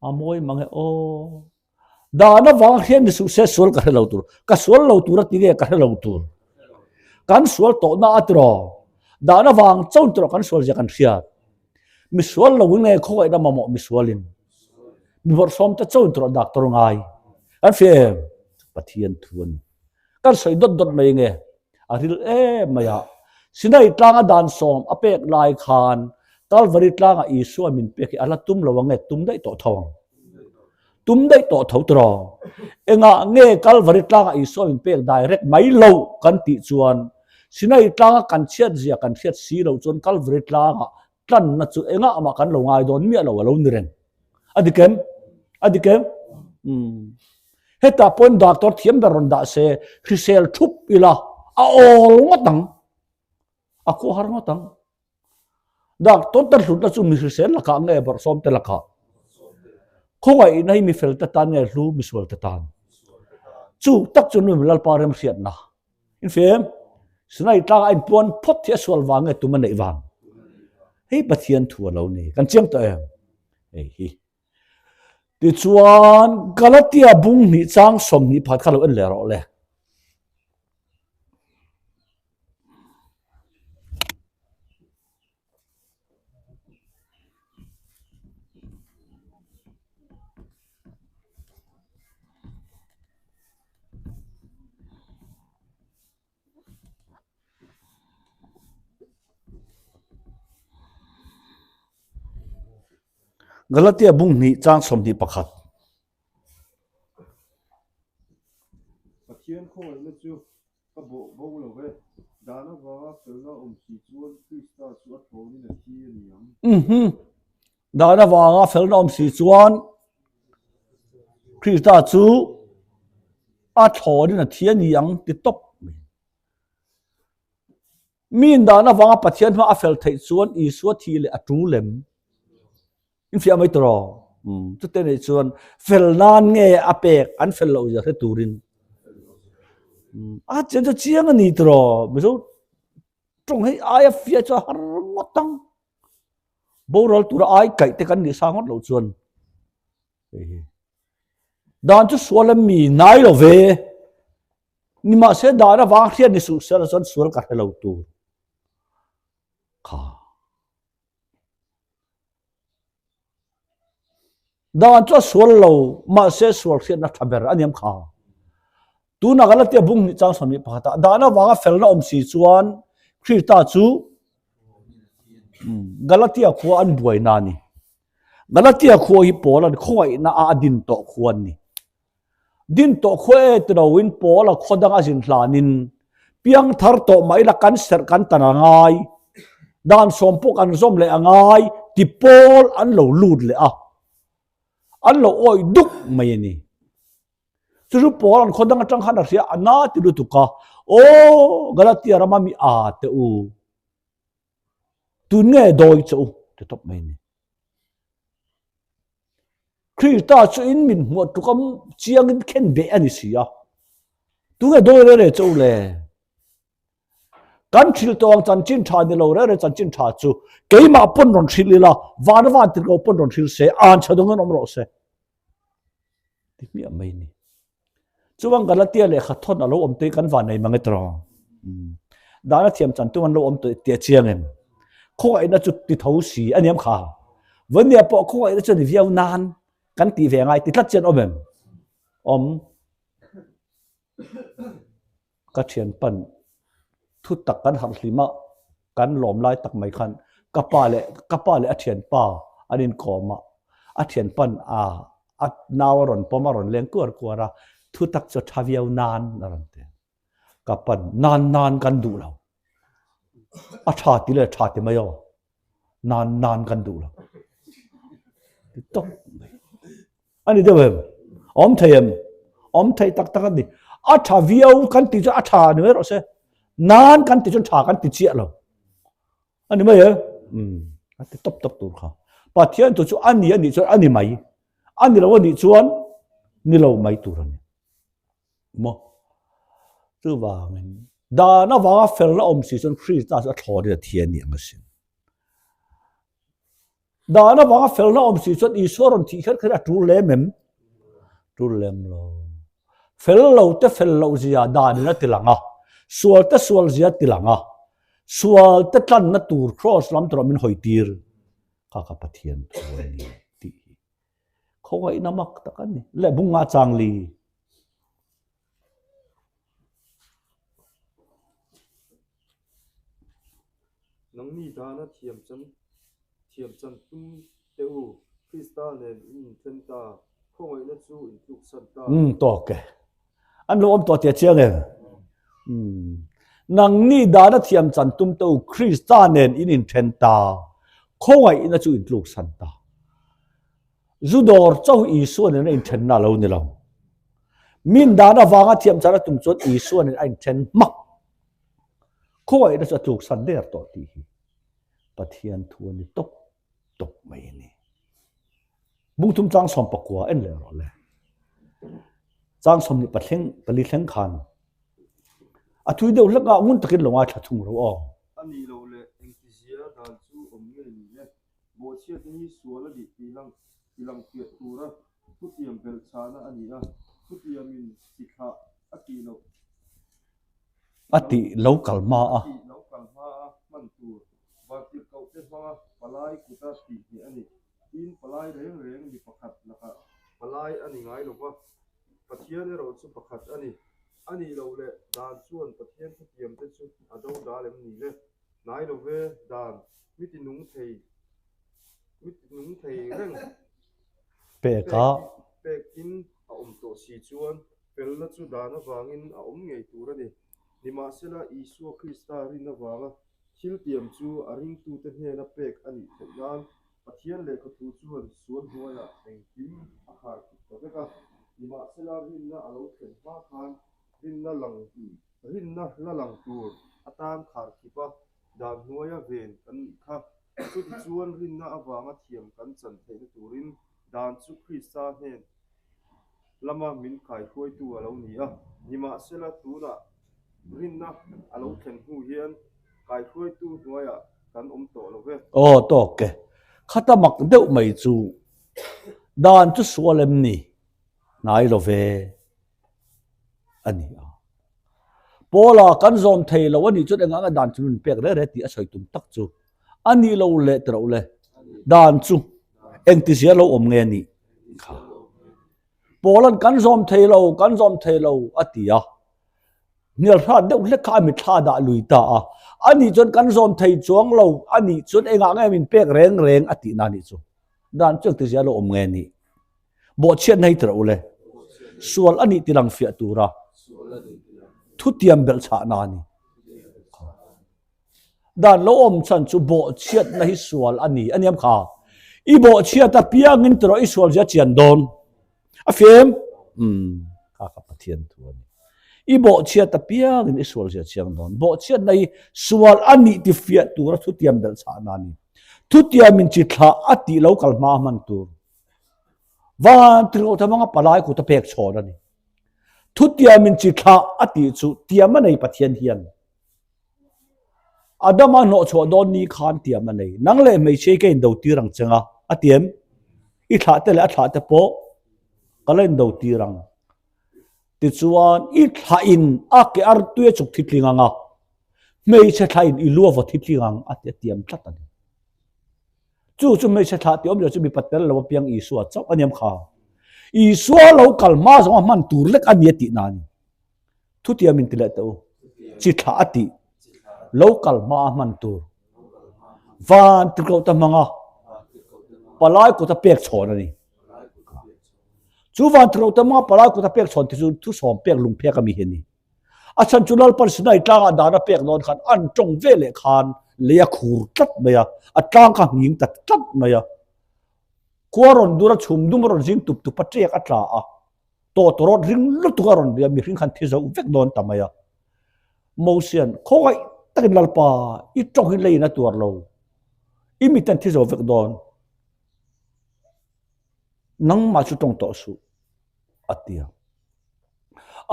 A mawi mang e aw. Dan avang hian ni suh se sual ka hre lo tur. Ka sual lo tur a ti nge ka hre lo tur. Kan sual tawhna a tiraw. Dan avang chauh tiraw kan sual zia kan hriat. Mi sual lo in nge khawngaihna mamawh mi sualin. Mi bawrhsawm te chauh tiraw doctor ngai. Kan hria em? Pathian thu a ni. Kan sawi dawt dawt mai nge? A ril em mai a. Sinai tlanga dan sawm a pek lai khan Kalvari tlanga Isua min pek hi a la tum lo ang nge tum daih tawh tho ang? Tum daih tawh tho tiraw? Engah nge Kalvari tlanga Isua min pek direct mai lo kan tih chuan. Sinai tlanga kan chhiat zia kan hriat si loh chuan Kalvari tlangah tlanna chu engah mah kan lo ngai dawn miah lo a lo ni reng. A dik em? A dik em? Umm. Hetah pawhin doctor thiam ber rawn dah se, hrisel thup ila a awl ngawt ang. A khuahar ngawt ang. Doctor te hlutna chu mi hrisel lakah nge bawrhsawm te lakah? Khawngaihna hi mi fel te tan nge hlu misual te tan? Chu tak chu nu Lalpa remhriatna. Infem, Sinai tlanga a inpuan phawt hi a sual vang nge tum a neih vang? Hei Pathian thu a lo ni. Kan chiang tawh em? Hei hi. Tichuan, Galatia bung hnih chang 20 phat kha lo en leh rawh le. Galatia bung hnih chang 21. Pathian khawngaihna chu Ka bawh bo lo e. Dan avanga felna awm si chuan Krista chu a thlawnin a thi a ni ang. Uhmm. Dan avanga felna awm si chuan Krista chu a thlawnin a thi a ni ang ti tawp mai. Miin dan avanga Pathian hma a fel theih chuan Isua thi leh a tul em? Infiah mai tur aw. Umm chute nih chuan fel nan nge a pek an fel loh zia hre turin. Umm a chian chu chiang a ni tur aw. Mizo tawng hei aia fiah chu a har ngawt ang. Boral tura ai kaih te kan nih sa ngawt loh chuan. Hei hi. Dan chu sual a mi nai lo ve. Nimahse dan avang hriat ni suh sela chuan sual ka hre lo tur. Kha. Dan chu a sual lo, mahse sual hriatna tha ber a niam kha. Tunah kan la tia bung hnih chang 21 ah dan avanga felna awm si chuan Krista chu Galatia khua an buaina a ni. Galatia khua hi Paul an khawngaihna a a din tawh khua an ni. Din tawh khua e ti loin Paul a khaw dang a zin hlanin piang thar tawh mah ila kan serh kan tan a ngai, dan sawm pawh kan zawm leh a ngai ti Paul an lo lut leh a, an lo awih duk mai a ni. Chu chu Paul an khaw dang atang khan a hria a na ti lutuk a, Aw Galatia rama mi a te u, tun nge dawi che u ti tawp mai a ni. Krista chu in min hmuah tuk a chiangin khen beh a ni si a. Tunge dawi re re che u le? Kan hril tawh ang chanchin tha ni lo re re chanchin tha chu keimah pawn rawn hril ila, van a van tirh lo pawn rawn hril se, an chhe dawng in awm rawh se. Ti hmiah mai ni. Chuan Galatia lehkha thawn a lo awm te kan van nei mang e tawh. Dan a thiam chan tum an lo awm tawh tih a chiang em? Khawngaihna chu ti tho si a niam kha. Vawnia pawh khawngaihna chu a ni viau nan kan tih ve ngai ti tlat chian awm em? Awm. Ka thian pan thu tak kan harh hlim a, kan lawm lai tak mai khan ka pa leh ka pa leh a thian pa an inkawm a, a thian pan a a nau a rawn pawm a rawn leng kuar kuar a, thu tak chu a tha viau nan a rawn ti. Ka pan nan nan kan duh lo, a tha ti leh tha ti mai aw. Nan nan kan duh lo. Ti tawp mai. A ni deuh em? Awm thei em? Awm thei tak tak a ni. A tha viau kan ti chuan a tha ni mai rawh se. Nan kan ti chuan tha kan ti chiah lo. A ni mai e? Um, a ti tawp tawp tur kha. Pathian thu chu a ni a nih chuan a ni mai. A ni lo a nih chuan ni lo mai tur a ni. Maw? Chuvangin dan avanga felna awm si chuan Krista chu a thlawrin a thi a ni ang asin. Dan avanga felna awm si chuan Isua rawn thih kher kher a tul lem em? Tul lem lo. Fel lo te fel loh zia danin a ti lang a, sual te sual zia a ti lang a, sual te tlanna tur cross lam turah min hawi tir kha ka Pathian thu a ni tih hi. Khawngaihna mak tak a ni. Le bunga chang li. Nangni dana thiam chan thiam chan tum teh u, Krista nen in inthen ta, khawngaihna chu in tluksan ta. Umm tawk e. An lo awm tawh tih a chiang em? Umm. Nangni dana thiam chan tum te u Krista nen in inthen ta, khawngaihna chu in tluksan ta. Zu dawr chauh Isua nen a inthenna a lo ni lo. Min dan avanga thiam chan a tum chuan Isua nen a inthen hmak. Khawngaihna chu a tluksan der tawh tih hi Pathian thu a ni tawp tawp mai a ni. Bungthum chang 19 en leh rawh le. Chang 23 pali thleng khan a thui deuh hlek a ngun takin lo ngaithla thung ro aw. A nih loh leh engtizia dan chu awm nge ni le? Bawhchhiatna hi sual a nih tih lang ti lang fiah tura thutiam belhchhahna a ni a, thutiamin chi thlah a tih loh A tih lo kal hma a. A tih lo kal hma a hman tur vantirhkohte hmanga palai kuta tih hneh a ni. Tin, palai reng reng mi pakhat lakah palai a ni ngai lo va, Pathian erawh chu pakhat a ni. A nih loh leh dan chuan Pathian thutiamte chu a do dal em ni le? Hnai lo ve, dan mi ti nung thei, mi ti nung thei reng Pek a. Pekin a awm tawh si chuan felna chu dan avangin a awm ngei tur a ni. Nimahsela, Isua Krista rin avanga thil tiam chu a ringtute hnena pek a nih theih nan Pathian lehkha thu chuan sual hnuaiah engkim a khar kip ta vek a. Nimahsela, rinna a lo thlen hma khan rinna lang rinna la lang tur atan khar kip a, dan hnuaia ven kan nih kha. Chutichuan rinna avanga thiam kan chan theihna turin dan chu Krista hnen lama min kaihruaitu a lo ni a. Nimahsela, tunah rinna a lo thlen hnu hian kaihruaitu hnuaiah kan awm tawh lo ve. Aw tawk e, khata mak deuh mai chu dan chu sual em ni? Hnai lo ve a ni a. Paula kan zawm thei lo a nih chuan engah nge dan chu min pek reh reh tih a sawi tum tak chu a nih lo leh ti roh le. Dan chu engtizia lo awm nge nih kha. Paula'n kan zawm thei lo, kan zawm thei lo a ti a. Hnial hrat deuh hlek kha a mitthla dah lui ta a. A nih chuan kan zawm thei chuang lo a nih chuan engah nge min pek reng reng a tihna a nih chu. Dan chu engtizia lo awm nge nih. Bawhchhiatna hi tirh ule. Sual a nih tilang fiah tura thutiam belhchhahna a ni. Dan lo awm chhan chu bawhchhiatna hi sual a ni a niam kha. I bawhchhiat apiangin tirh i sual zia chian dawn. A fim? Umm, kha kha Pathian thu a ni. I bawhchhiat apiangin i sual zia chiang dawn. Bawhchhiatna hi sual a nih ti fiah tura thutiam belhchhahna a ni. Thutiamin chi thlah a tih lo kal hma hman tur. Van tirhkoh thawmanga palai kut a pek chhawn a ni. Thutiamin chi thlah a tih chu tiam a nei Pathian hian. Adama hnawhchhuah dawn ni khan tiam a nei. Nang leh hmeichhia hi ka indo tir ang cheng a, a ti em? I thlah te leh a thlah te pawh ka la indo tir ang. Tichuan i thlah in a ke artui a chuk thitling ang a, hmeichhe thlah in i lu a vaw thitling ang a ti a tiam tlat a ni. Chu chu hmeichhe thlah tih awmzia chu mipa tel lo apiang Isua chauh a niam kha. Isua lo kal hma zawnga hman tur lek a ni a tih na a ni. Thutiam in ti leh teh u. Chi thlah a tih lo kal hma a hman tur. Van tirhkoh te hmanga palai kut a pek chhawn a ni. Chu van tirhkoh te hmanga palai kut a pek chhawn tih chu thusawm pek lungphek a mi hi a ni. A chhan chu Lalpan Sinai tlangah dan a pek dawn khan an tawng ve leh khan lei a khur tlat mai a, a tlang kha nghing ta tlat mai a. Khua rawn dur a, chhum dum a rawn zing tup tup a, ṭek a tla a, tawtawrawt ring lutuk a rawn ri a, mihring khan thi zo vek dawn ta mai a. Mosian, Khawngaih takin Lalpa, i tawng hi leiin a tuar lo, i mit an thi zo vek dawn, nangmah chu tawng tawh suh, a ti a.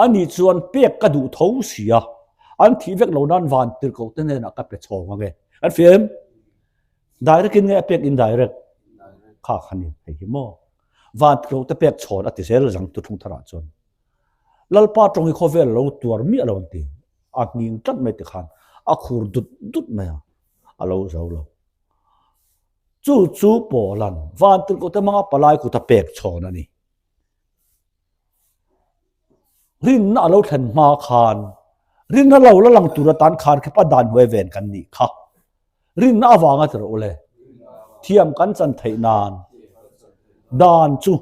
Ani chuan pek ka duh tho si a, an thih vek lo nan van tirhkoh te hnenah ka pe chhawng ang e. An fia em? Direct in nge a pek indirect? Kha kha ni hei hi maw. Van tirhkoh te pek chhawn a ti zel zang tu thlung tharah chuan. Lalpa tawng hi khawvel lo tuar miah lo an ti. A hning tlat mai ti khan a khur dut dut mai a, a lo zo lo. Chu chu Paula'n van tirhkoh te hmanga palai kut a pek chhawn a ni. Rinna a lo thlen hma khan rinna lo la lang tur atan khan khipa dan hnuai ven kan nih kha. Rinna avanga ti rawh u le. Thiam kan chan theih nan dan chu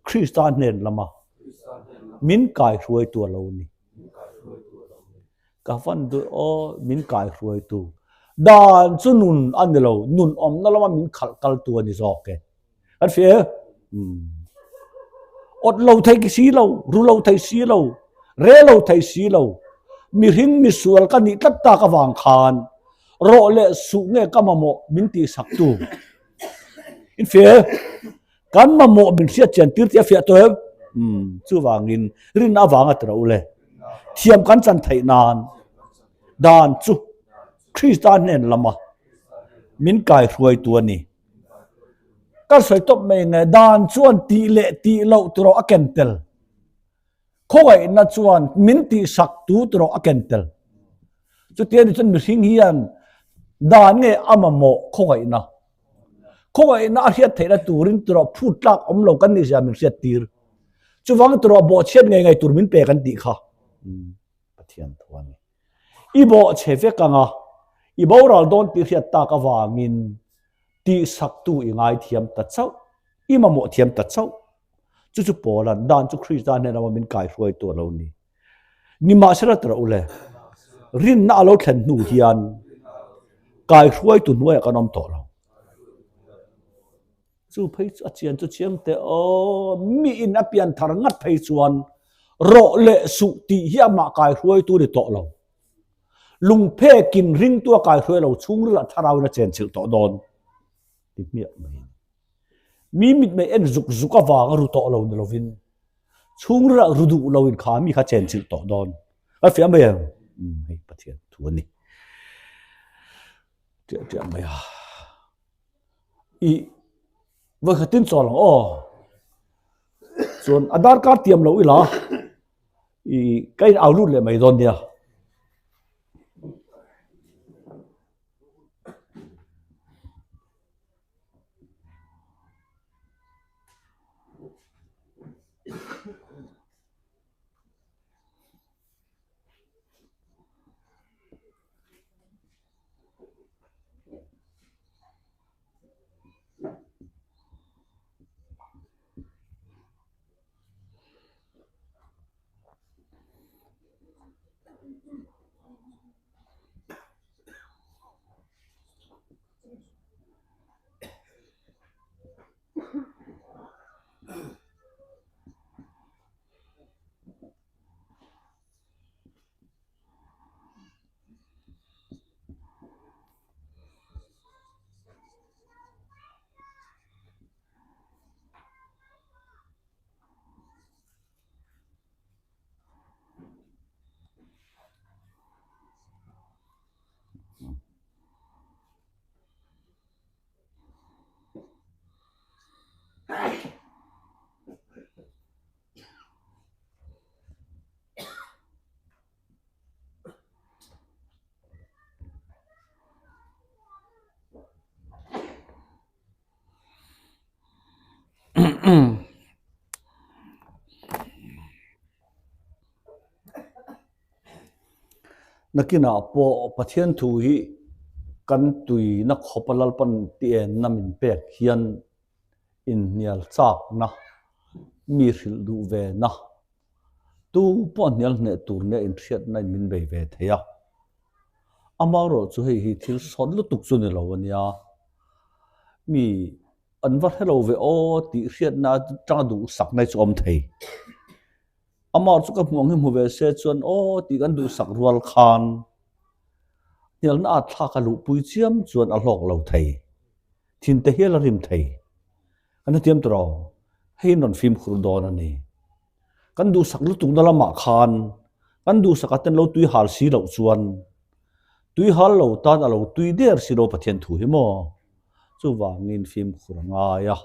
Krista hnen lama min kaihruai tur lo ni. Ka van duh aw, min kaihruaitu. Dan chu nun a ni lo, nun awmna lama min khalh kaltu a ni zawk e. Kan hria e? Umm. Awt lo thei si lo, ru lo thei si lo, re lo thei si lo, mihring misual ka nih tlat tak avang khan rawh leh suh nge ka mamawh min tihsaktu. In hria e? Kan mamawh min hriat chian tir tih a fiah tawh em? Umm, chuvangin rinna avanga ti rawh u le. Thiam kan chan theih nan dan chu Krista hnen lama min kaihruaitu a ni. Ka sawi tawp mai nge dan chuan tih leh tih loh tawh a ken tel. Khawngaihna chuan min tihsak tu tawh a ken tel. Chutia ni chuan mihring hian dan nge a mamawh khawngaihna. Khawngaihna a hriat theihna turin tawh phut tlak awm lo kan nih zia min hriat tir. Chuvang tawh bawhchhiat ngei ngei tur min pe kan tih kha. Pathian thu a ni. I bawhchhe vek ang a, i boral dawn tih hriat tak avangin tihsaktu i ngaithiam ta chauh, i mamawh thiam ta chauh. Chu chu Paula'n dan chu Krista hnenah maw min kaihruaitu a lo ni. Nimahsela tawrh u le, rinna a lo thlen hnu hian kaihruaitu hnuaiah kan awm tawh lo. Chu phei chu a chian chu chiang teh aw, mi in a pian thar ngat phei chuan rawh leh suh tih hi amah kaihruaitu ni tawh lo. Lungphekin ringtu a kaihruai lo chhungril ah thlarauin a chenchilh tawh dawn ti hmiah mai a ni. Mi mitmei en zuk zuk avanga ru tawh lo ni lovin chhungril ah ru duh loin kha mi kha chenchilh tawh dawn. A fiah mai ang. Hei Pathian thu a ni. Ṭiah ṭiah mai a. I vawikhatin chawl ang aw. Chuan a darkar tiam lo ila i ka in au lut leh mai dawn nia. Nakinah pawh Pathian thu hi kan tuina khawpa Lalpan tienna min pek hian inhnial chakna, mi hrilh duh ve na, tu pawh hnial hneh tur nia inhriatna in min bei ve thei a. Amaherawh chu hei hi thil sawt lutuk chu ni lo a nia. Mi an va hre lo ve aw tih hriatna atanga duhsakna hi chu a awm thei. Amah chu ka hmuh ang hi hmu ve se chuan aw tih kan duhsak rual khan hnialna at thlak a luhpui chiam chuan a hlawk lo thei. Thinte hial a rim thei. Kan hetiam tawh lo, hei in rawn fimkhur dawn a ni. Kan duhsak lutukna lamah khan kan duhsakah ten lo tui hal si loh chuan tui hal lo tan a lo tui der si lo Pathian thu hi maw? Chuvangin fimkhur a ngai a,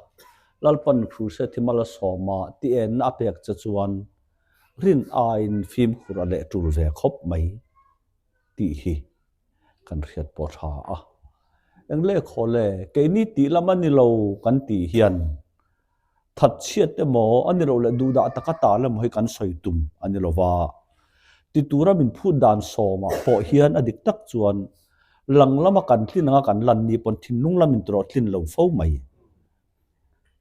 Lalpan Crusade hi mal a sawm a, ti enna a pek che chuan rin aiin fimkhur a leh tul ve khawp mai tih hi kan hriat pawh tha a. Engle khaw le, keini tih lam a ni lo kan tih hian that chhiat emaw a ni lo leh duhdah taka tal emaw hi kan sawi tum a ni lo va. Ti tura min phut dan sawmah pawh hian a dik tak chuan lang lama kan tlin anga kan lan ni pawn thinlung lamin tawrh tlin lo fo mai.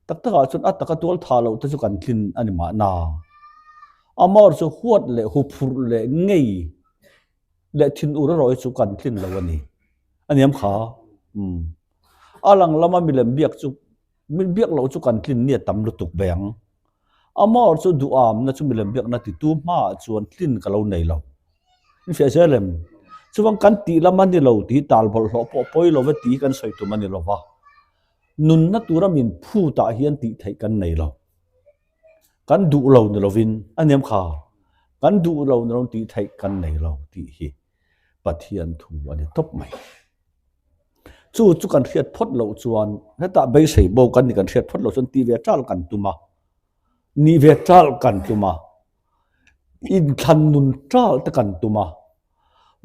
Tak takah chuan a taka tual tha loh te chu kan tlin a ni mahna. Amaherawhchu huat leh huphurh leh ngei. leh thinur erawh hi chu kan tlin lo a ni. A niam kha. Umm. A lang lama milem biak chu biak loh chu kan tlin ni a tam lutuk ve ang. Amah chu duhamna chu milem biakna titu hmaah chuan tlin ka lo nei lo. In fiah zel em? Chuvang kan tih lam a ni lo tih tal bawlhhlawh pawh pawi lo ve tih hi kan sawi tum a ni lo va. Nunna tura min phutah hian tih theih kan nei lo. Kan duh lo ni lovin a niam kha. Kan duh lo ni lovin tih theih kan nei lo tih hi Pathian thu a ni tawp mai. Chu chu kan hriat phawt loh chuan hetah beisei bo kan ni kan hriat phawt loh chuan tih ve tal kan tum a, nih ve tal kan tum a, inthlan nun tal te kan tum a.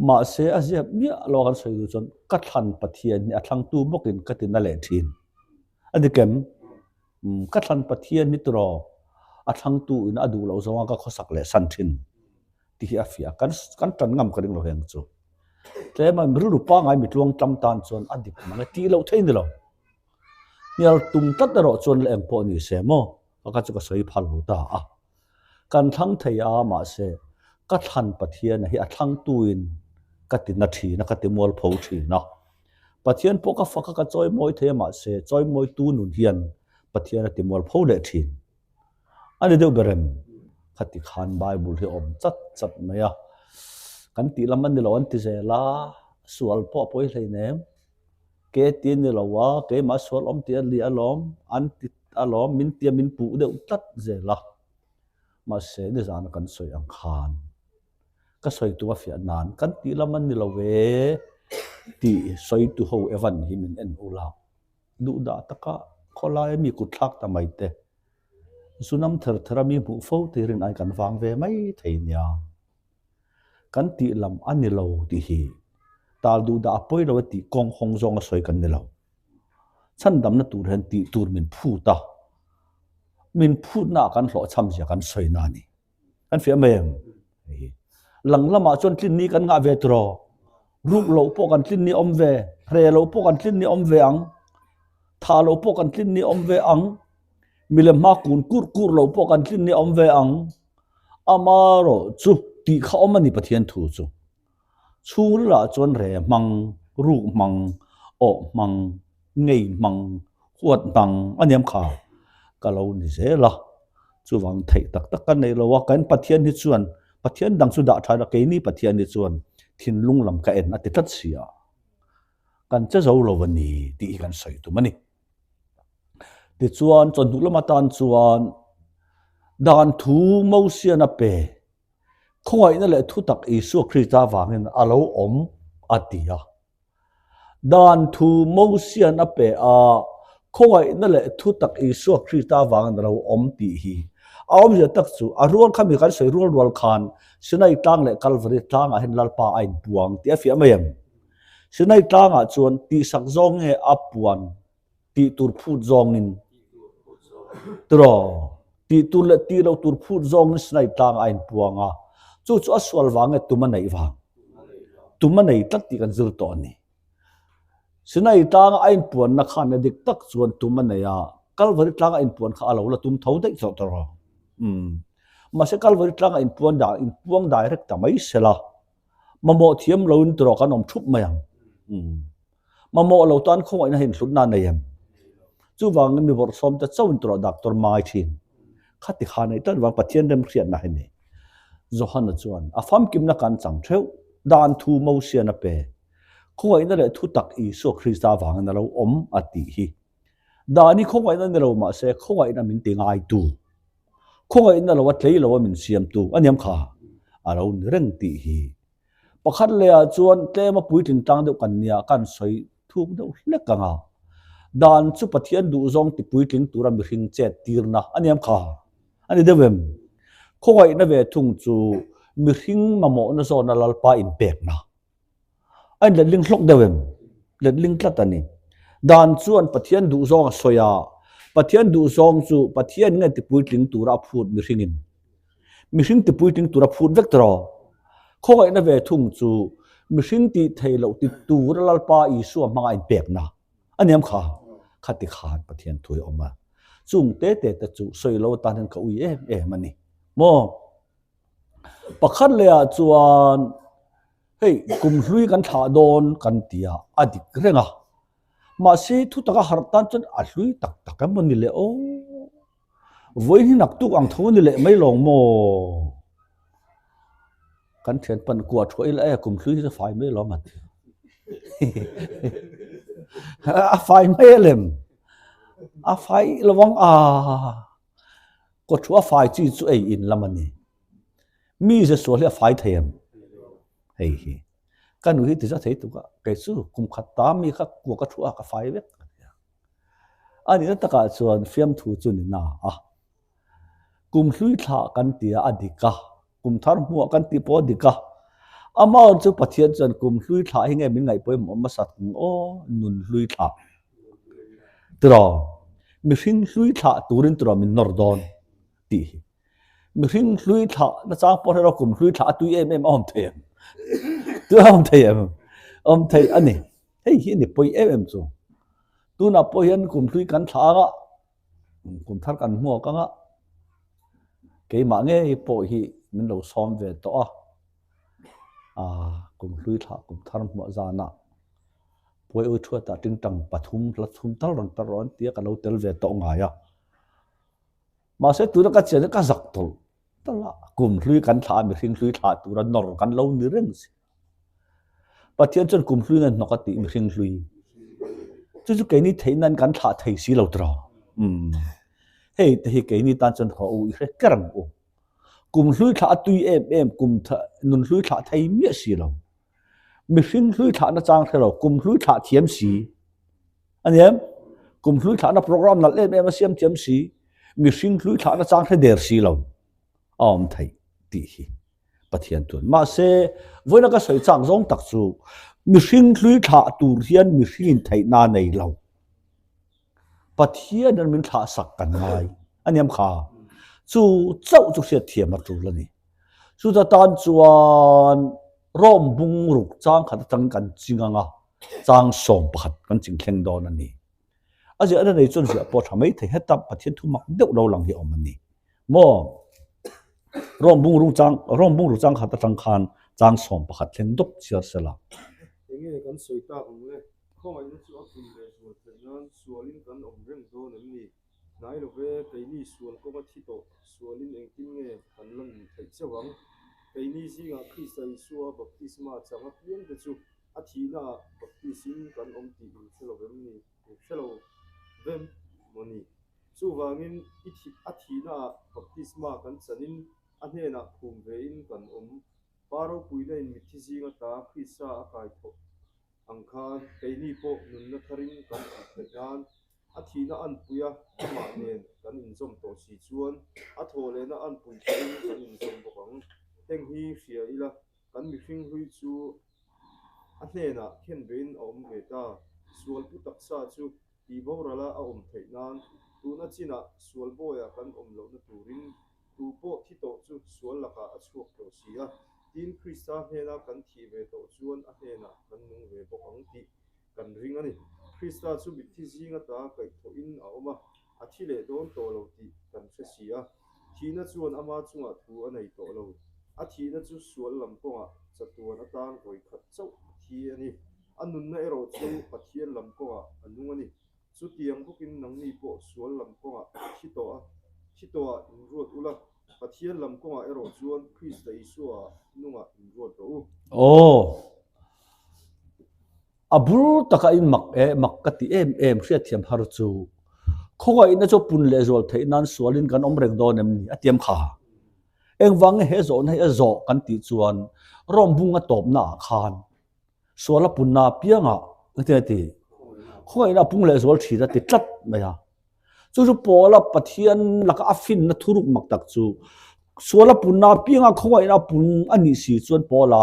Mahse a ziak miah lo a kan sawi duh chuan ka thlan Pathian hi a thlangtu bawkin ka ti na leh thin. A dik em? Ka thlan Pathian hi tiraw a thlangtu in a duh loh zawnga ka khawsak leh san thin tih hi a fiah a, kan kan tan ngam ka ring lo heng chu. Tlema rilru pangngai mi tluang tlang tan chuan a dik mang e tih loh theih ni lo. Hnial tum tlat erawh chuan la eng pawh ni se maw ka kha chu ka sawi phal lo ta a. Kan thlang thei a mahse ka thlan Pathiana hi a thlangtuin ka ti na thin a, ka ti mualpho thin a. Pathian pawh ka fak a ka chawimawi thei a mahse chawimawitu nun hian Pathian a ti mualpho leh thin. A ni deuh ber em? Khati khan Bible hi a awm chat chat mai a, kan tih lam a ni lo an ti zel a, sual pawh a pawi hleinem. Ke ti a ni lo a, keimah sual awm tih a ni alawm, an ti alawm, min tia min puh deuh tlat zel a. Mahse nizana kan sawi ang khan ka sawi tu a fiah nan kan tih lam a ni lo ve tih sawi tu ho Evan hi min en ula. Duhdah taka khawlaia mi kut thlak ta mai te, zunam ther thera mi hmuh fo te hi rin ai kan vang ve mai thei nia. Kan tih lam a ni lo tih hi tal duhdah a pawi lo e tih kawng hawng zawnga sawi kan ni lo. Chhandamna tur hian tih tur min phut a, min phutnaah kan hlawhchham zia kan sawi na a ni. Kan fiah mai em? Hei hi. Lang lamah chuan tlin ni kan ngah ve tiraw? Ruk loh pawh kan tlin ni awm ve, hre loh pawh kan tlin ni awm ve ang, tha loh pawh kan tlin ni awm ve ang, milem hma kun kurh kurh loh pawh kan tlin ni awm ve ang. Amarawh chu tih kha awm a ni Pathian thu chu. Chhungrilah chuan re hmang, ruk hmang, awh hmang, ngei hmang, huat hmang a niam kha ka lo ni zel a. Chuvang theih tak tak ka nei lo a, kan Pathian hi chuan Pathian dang chu dah tha ila keini Pathian hi chuan thinlung lam ka en a ti tlat si a, kan che zo lo a ni tih hi kan sawi tum a ni. Tichuan chawhnu lam atan chuan dan thu Mosian a pe Khawngaihna leh thutak Isua Krista avangin a lo awm a ti a. Dan thu Mosian a pe a, khawngaihna leh thutak Isua Krista avangin a lo awm tih hi a awmzia tak chu a rual kha mi kan sawi rual rual khan Sinai tlang leh Kalvari tlangah hian Lalpa a inpuang tih a fiah mai em? Sinai tlangah chuan tihsak zawng nge a puan tih tur phut zawngin tiraw tih tur leh tih loh tur phut zawngin Sinai tlang a inpuang a, chu chu a sual vang nge tum a neih vang? Tum a nei tlat tih kan zir tawh a ni. Sinai tlanga a inpuanna khan a dik tak chuan tum a nei a, Kalvari tlanga inpuan kha a lo la tum tho daih tawh tiraw? Umm. Mahse Kalvari tlanga inpuan dah inpuang direct ta mai sela, mamawh thiam loin tiraw kan awm thup mai ang. Umm. Mamawh lo tan khawngaihna hi inhlutna a nei em? Chuvangin mi bawrhsawm te chauhin tawrh doctor mai thin. Khati kha nei tlat vang Pathian remhriatna hi ni. Johana chuan a famkimna kan chang theuh, dan thu Mosian a pe. Khawngaihna leh thutak Isua Krista avangin a lo awm a tih hi. Dan hi khawngaihna ni lo mahse khawngaihna min ti ngaitu. Khawngaihna lo a tlei lo a min siamtu a niam kha a lo ni reng tih hi. Pakhat lehah chuan tlema puitling tlang deuh kan nia kan sawi thuk deuh hlek ang a. Dan chu Pathian duhzawng ti puitling tura mihring chet tirna a niam kha a ni deuh em? Khawngaihna ve thung chu mihring mamawhna zawna Lalpa inpekna a inletling hlawk deuh em? Letling tlat a ni. Dan chuan Pathian duhzawng a sawi a, Pathian duhzawng chu Pathian nge ti puitling tura a phut mihringin Mihring ti puitling tura phut vek tawh. Khawngaihna ve thung chu mihring tih theih loh ti tura Lalpa Isua hmanga inpekna a niam kha. Khati khan Pathian thu hi a awm a. Chung te te te chu sawi lo atan hian ka ui em em a ni maw? Pakhat lehah chuan. Hei kum hlui kan thlah dawn kan ti a, a dik reng a. Mahse thutaka harh tan chuan a hlui tak tak emaw ni le aw. Vawiin hi naktuk ang tho a ni leh mai lawng maw? Kan thian pan kua thuah ila e kum hlui hi chu fai mai lawm a ti. A fai mai a lem. A fai lovang a. Kua thu a fai chi chu ei in lam a ni. Mi ze sual hi a fai thei em? Hei hi. Ka nu hi ti za thei tuk a. Kei chu kum khat ta mi kha kua ka thu a ka fai vek. A nihna takah chuan fiamthu chu ni na a. Kum hlui thlah kan ti a, a dik a. Kum thar hmuah kan tih pawh a dik a. Amaherawhchu chu Pathian chuan kum hlui thlah hi nge min ngaih pawimawh hmasat ang aw, nun hlui thlah. Tiraw, mihring hlui thlah turin tiraw min nawr dawn tih hi. Mihring hlui thlah nachang pawh hre lo kum hlui thlah a tui em em a awm thei em? Tui a awm thei em? Awm thei a ni. Hei hi a ni pawi em em chu. Tunah pawh hian kum hlui kan thlah anga kum thar kan hmuak anga keimah ngei pawh hi min lo sawm ve tawh a, ah kum hlui thlah kum thar hmuah zanah puai ui thuatah tingtang pathum hla thum tal rawn tar rawh an ti a ka lo tel ve tawh ngai a. Mahse tuna ka chian hi ka zak tawlh tawlh a, kum hlui kan thlah a mihring hlui thlah tura nawr kan lo ni reng si. Pathian chuan kum hlui nge hnawk a tih mihring hlui. Chu chu keini theih nan kan thlah thei si lo tiraw. Umm. Hei te hi keini tan chuan haw u i hre ker ang u. Kum hlui thlah a tui em em kum nun hlui thlah thei miah si lo. Mihring hlui thlah na chang hre lo kum hlui thlah thiam si. A ni em? Kum hlui thlahna program nalh em em a siam thiam si, mihring hlui thlahna chang hre der si lo a awm theih tih hi Pathian chuan. Mahse, vawiina ka sawi chak zawng tak chu mihring hlui thlah tur hian mihring in theihna a nei lo. Pathian hian min thlah sak kan ngai a ni em kha? Chu chauh chu hriatthiam a tul a ni. Chuta tan chuan Rome bungruk chang khat atangin kan ching ang a, chang 11 kan ching thleng dawn a ni. A ziahna nei chuan ziah pawh a tha mai thei heta Pathian thu mak deuh lo lang hi a awm a ni. Maw? Rome bungruk chang Rome bungruk chang khat atang khan chang 11 thleng dawp chhiar sela. Enge kan sawi tak ang le? Khawngaihna chu a pun leh zual theih nan sualin kan awm reng dawn em ni? Hnai lo ve, keini sual kawnga thi tawh sualin engtin nge kan la nun theih chauh ang? Keini zingah Krista Isua baptisma chang apiang te chu a thihnaah baptisin kan awm tih in hre lo vem ni? In hre lo vem maw ni? Chuvangin i thih a thihnaah baptisma kan chanin a hnenah phum vein kan awm. Pa ropuina in mitthi zing ata Krista a kai thawh ang khan keini pawh nunna tharin kan awm theih nan a thihna anpui a, amah nen kan inzawm tawh si chuan a thawhlehna anpui tharin kan inzawm bawk ang. Heng hi hria ila kan mihring hlui chu a hnenah khen vein a awm ve ta. Sual pu taksa chu tihborala a awm theih nan tuna chinah sual bawiah kan awm lohna turin Tu pawh thi tawh chu sual lakah a chhuak tawh si a, tin Krista hnena kan thih ve tawh chuan a hnenah kan nung ve bawk ang tih kan ring a ni. Krista chu mitthi zing ata kaihthawhin a awm a, a thi leh dawn tawh lo tih kan hre si a. Thihna chuan ama chungah thu a nei tawh lo. A thihna chu sual lam kawngah chatuan atan vawi khat chauh a thi a ni. A nunna erawh chu Pathian lam kawngah a nung a ni. Chutiang bawkin nangni pawh sual lam kawngah thi tawh a, thi tawhah inruat ula, Pathian lam kawngah erawh chuan Krista Isua nungah inruat rawh u. Aw, a bul taka in mak e, mak ka ti em em hriatthiam har chu. Khawngaihna chu pun leh zual theih nan sualin kan awm reng dawn em ni? A tiam kha. Engvang nge he zawhna hi a zawh kan tih chuan Rome bunga tawpnaah khan Sual a punna apiangah engtin a ti? Khawngaihna a pung leh zual thin a ti tlat mai a. Chu chu Paula Pathian laka a finna thuruk mak tak chu sual a punna apianga khawngaihna a pung a nih si chuan Paula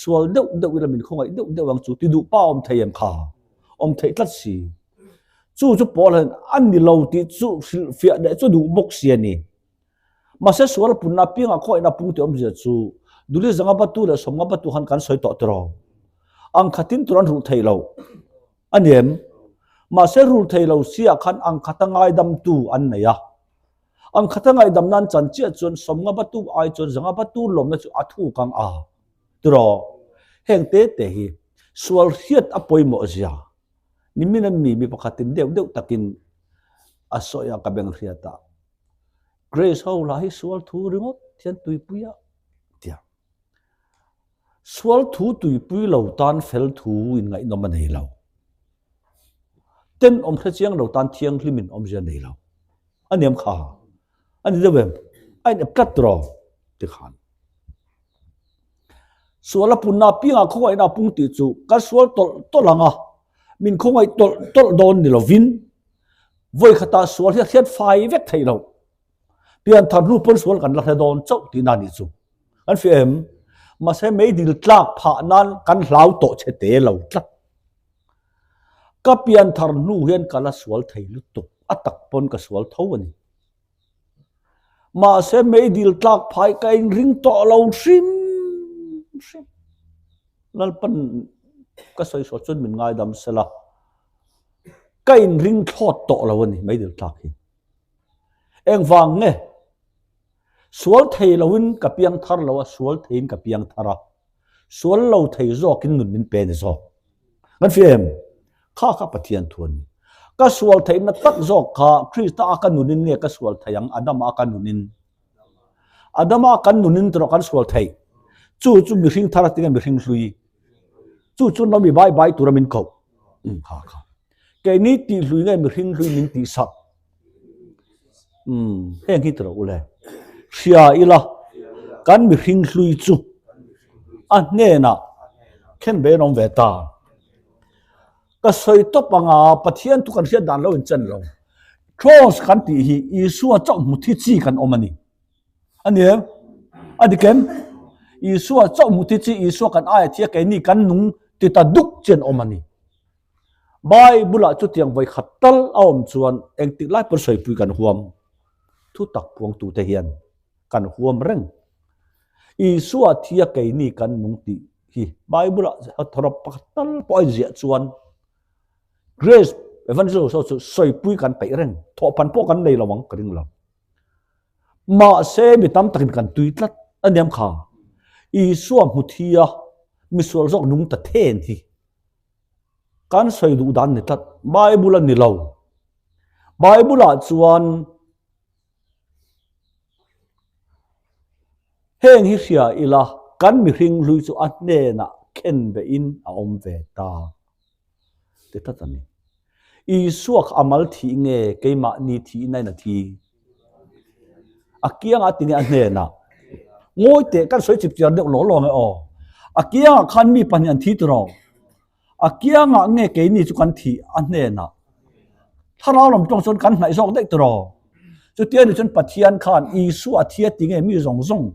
sual deuh deuh ila min khawngaih deuh deuh ang chu ti duh pa awm thei em kha? Awm theih tlat si. Chu chu Paula hian a ni lo tih chu hrilhfiah leh chu duh bawk si a ni. Mahse sual punna apiangah khawngaihna pung tih awmzia chu Duli zanga batu leh sawmnga batu khan kan sawi tawh tiraw. Ang khatin tur an rulh thei lo a ni em? Mahse rulh thei lo si ah khan ang khata ngaidamtu an nei a. Ang khata ngaidam nan chan chiah chuan sawmnga batu ai chuan zanga batu lawmna chu a thuk ang a tiraw. Heng te te hi sual hriat a pawimawh zia nimin an mi mi pakhatin deuh deuh takin a sawi a ka beng hriat a. Grace ho lah hi sual thu ringawt hian tuipui a tia. Sual thu tuipui lo tan fel thu in ngaihnawm a nei lo. Tenawm hre chiang lo tan thianghlim in awmzia nei lo. A niam kha. A ni deuh em? A inep tlat tawh tikhan. Sual a punna piangah khawngaihna a pung tih chu kan sual tawlh tawlh ang a, min khawngaih tawlh tawlh dawn ni lovin vawi khatah sual hi a hriat fai vek theih loh. Pianthar hnu pawn sual kan la hre dawn chauh tihna a nih chu. Kan hria em? Mahse meidil tlak phah nan kan hlau tawh che te lo tlat. Ka pianthar hnu hian ka la sual thei lutuk, a tak pawn ka sual tho a ni. Mahse meidil tlak phai ka inring tawh lo hrim hrim. Lalpan ka sawi saw chuan min ngaidam sela, ka inring thlawt tawh lo a ni meidil tlak hi. Engvang nge? Sual thei loin ka piang thar lo a, sual theiin ka piang thar a. Sual lo thei zawkin nun min pe ni zawk. Kan hria em? Kha kha Pathian thu a ni. Ka sual theihna tak zawk kha Krista a ka nunin nge ka sual thei ang Adama a ka nunin? Adama a kan nunin tawh kan sual theih. Chu chu mihring thar a tinge mihring hlui. Chu chu nomi bai bai tura min koh. Um kha kha. Keini tih hlui nge mihring hlui min tih sak. Umm heng hi tawh ule. Hria ila kan mihring hlui chu a hnenah khen ve an awm ve ta. Ka sawi tawp anga Pathian thu kan hriat dan lo in chen lo. Cross kan tih hi Isua chauh hmu thi chi kan awm a ni. A ni em? A dik em? Isua chauh hmu thi chi Isua kan aia thia keini kan nung ti ta duk chi an awm a ni. Bible-ah chutiang vawi khat tal a awm chuan engtik lai pawn sawipui kan huam. Thu tak puangtute hian kan huam reng. Isua thia keini kan nung tih hi Bible-ah thawrawp pakhat tal pawh a inziah chuan Grace Evangelist ho chu sawipui kan peih reng. Thawhphan pawh kan nei lo ang ka ring lo. Mahse mi tam takin kan tui tlat a niam kha. Isua hmu thia misual zawk nung ta then hi. Kan sawi duh dan ni tlat, Bible a ni lo. Bible ah chuan heng hi hria ila kan mihring hlui chu a hnenah khen behin a awm ve ta ti tlat a ni. Isua kha a mal thih nge keimahni thihna in a thi? A kiangah tinge a hnenah? Ngawi teh kan sawi chip chiar deuh law law nge aw. A kiangah khan mi pahnih an thi tawh. A kiangah nge keini chu kan thih a hnenah? Thlarau lam tawng chuan kan hnaih zawk daih tawh. Chutia ni chuan Pathian khan Isua a thi a ti nge mi zawng zawng?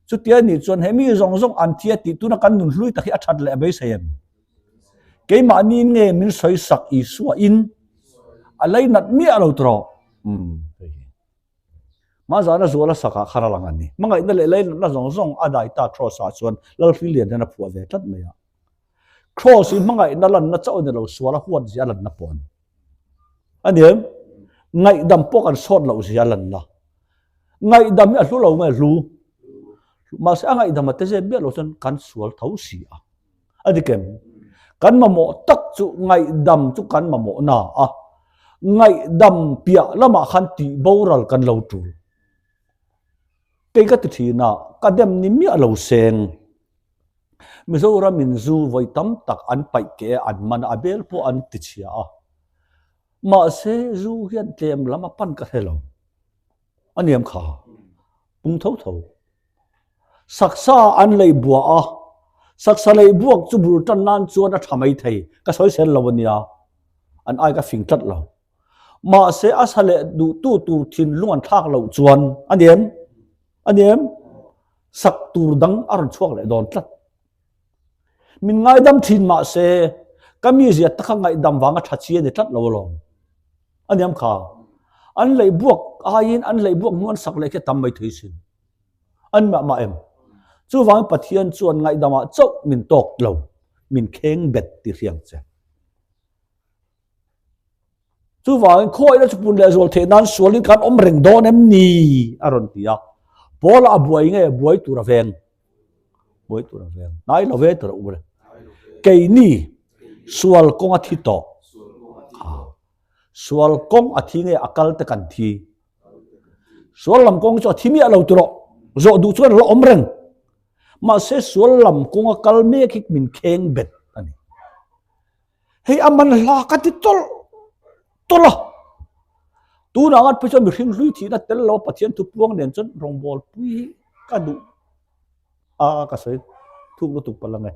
Chutia ni chuan he mi zawng zawng an thi a tih tuna kan nun hlui tak hi a that leh a beisei em? Keimahni nge min sawi sak Isua in a leinat miah lo tawh. Umm hei hi. Hmazana zuala sakah khan a lang a ni. Hmangaihna leh leinatna zawng zawng a dai ta Cross ah chuan Lalhri Lian hian a phuah ve tlat mai a. Cross hi hmangaihna lanna chauh a ni lo, sual a huat zia a lanna pawh a ni. A ni em? Ngaihdam pawh kan sawt loh zia a lanna. Ngaihdam hi a hlu lo nge hlu? Mahse a ngaihdam a te zep miah lo chuan kan sual tho si a. A dik em? Kan mamawh tak chu ngaihdam chu kan mamawh na a, ngaihdam piah lamah khan tih boral kan lo tul. Kei ka ti thin a, ka dem ni miah lo seng. Mizoram in zu vawi tam tak an paih keh a, an man a, a bel pawh an ti chhia a. Mahse zu hian tlem lam a pan ka hre lo. A niam kha, pung tho tho. Saksa an lei buah a, saksa lei buak chu bul tan nan chuan a tha mai thei, ka sawi sel lo a nia, an ai ka fing tlat lo. Mahse a sa leh duhtu tur thinlung an thlak loh chuan a ni em? A ni em? Sak tur dang a rawn chhuak leh dawn tlat. Min ngaidam thin mahse ka mizia taka ngaihdam vanga tha chi a ni tlat lo alawm. A ni em kha? An lei buak aiin an lei buak hnu an sak leh khi a tam mai thei sin. An mah mah em? Chuvangin Pathian chuan ngaihdamah chauh min tawk lo, min kheng bet ti hriang che. Chuvangin khawiahna chu pun leh zual theih nan sualin kan awm reng dawn em ni? a rawn ti a. Paula a buai nge buai tur a veng? Buai tur a veng. Hnai lo ve tur a u le. Keini sual kawng a thi tawh. Sual kawng a thi nge a kal te kan thi. Sual lam kawng chu a thi miah lo tur aw. Zawh duh chuan a la awm reng. Mahse sual lam kawng a kal mek hi min kheng bet a ni. Hei a man hla ka ti tawlh tawlh a. Tunah ngat phei chuan mihring hlui thihna tel lo Pathian thu puang nen chuan rawngbawl pui hi ka duh a ka sawi thuk lutuk palh ang e.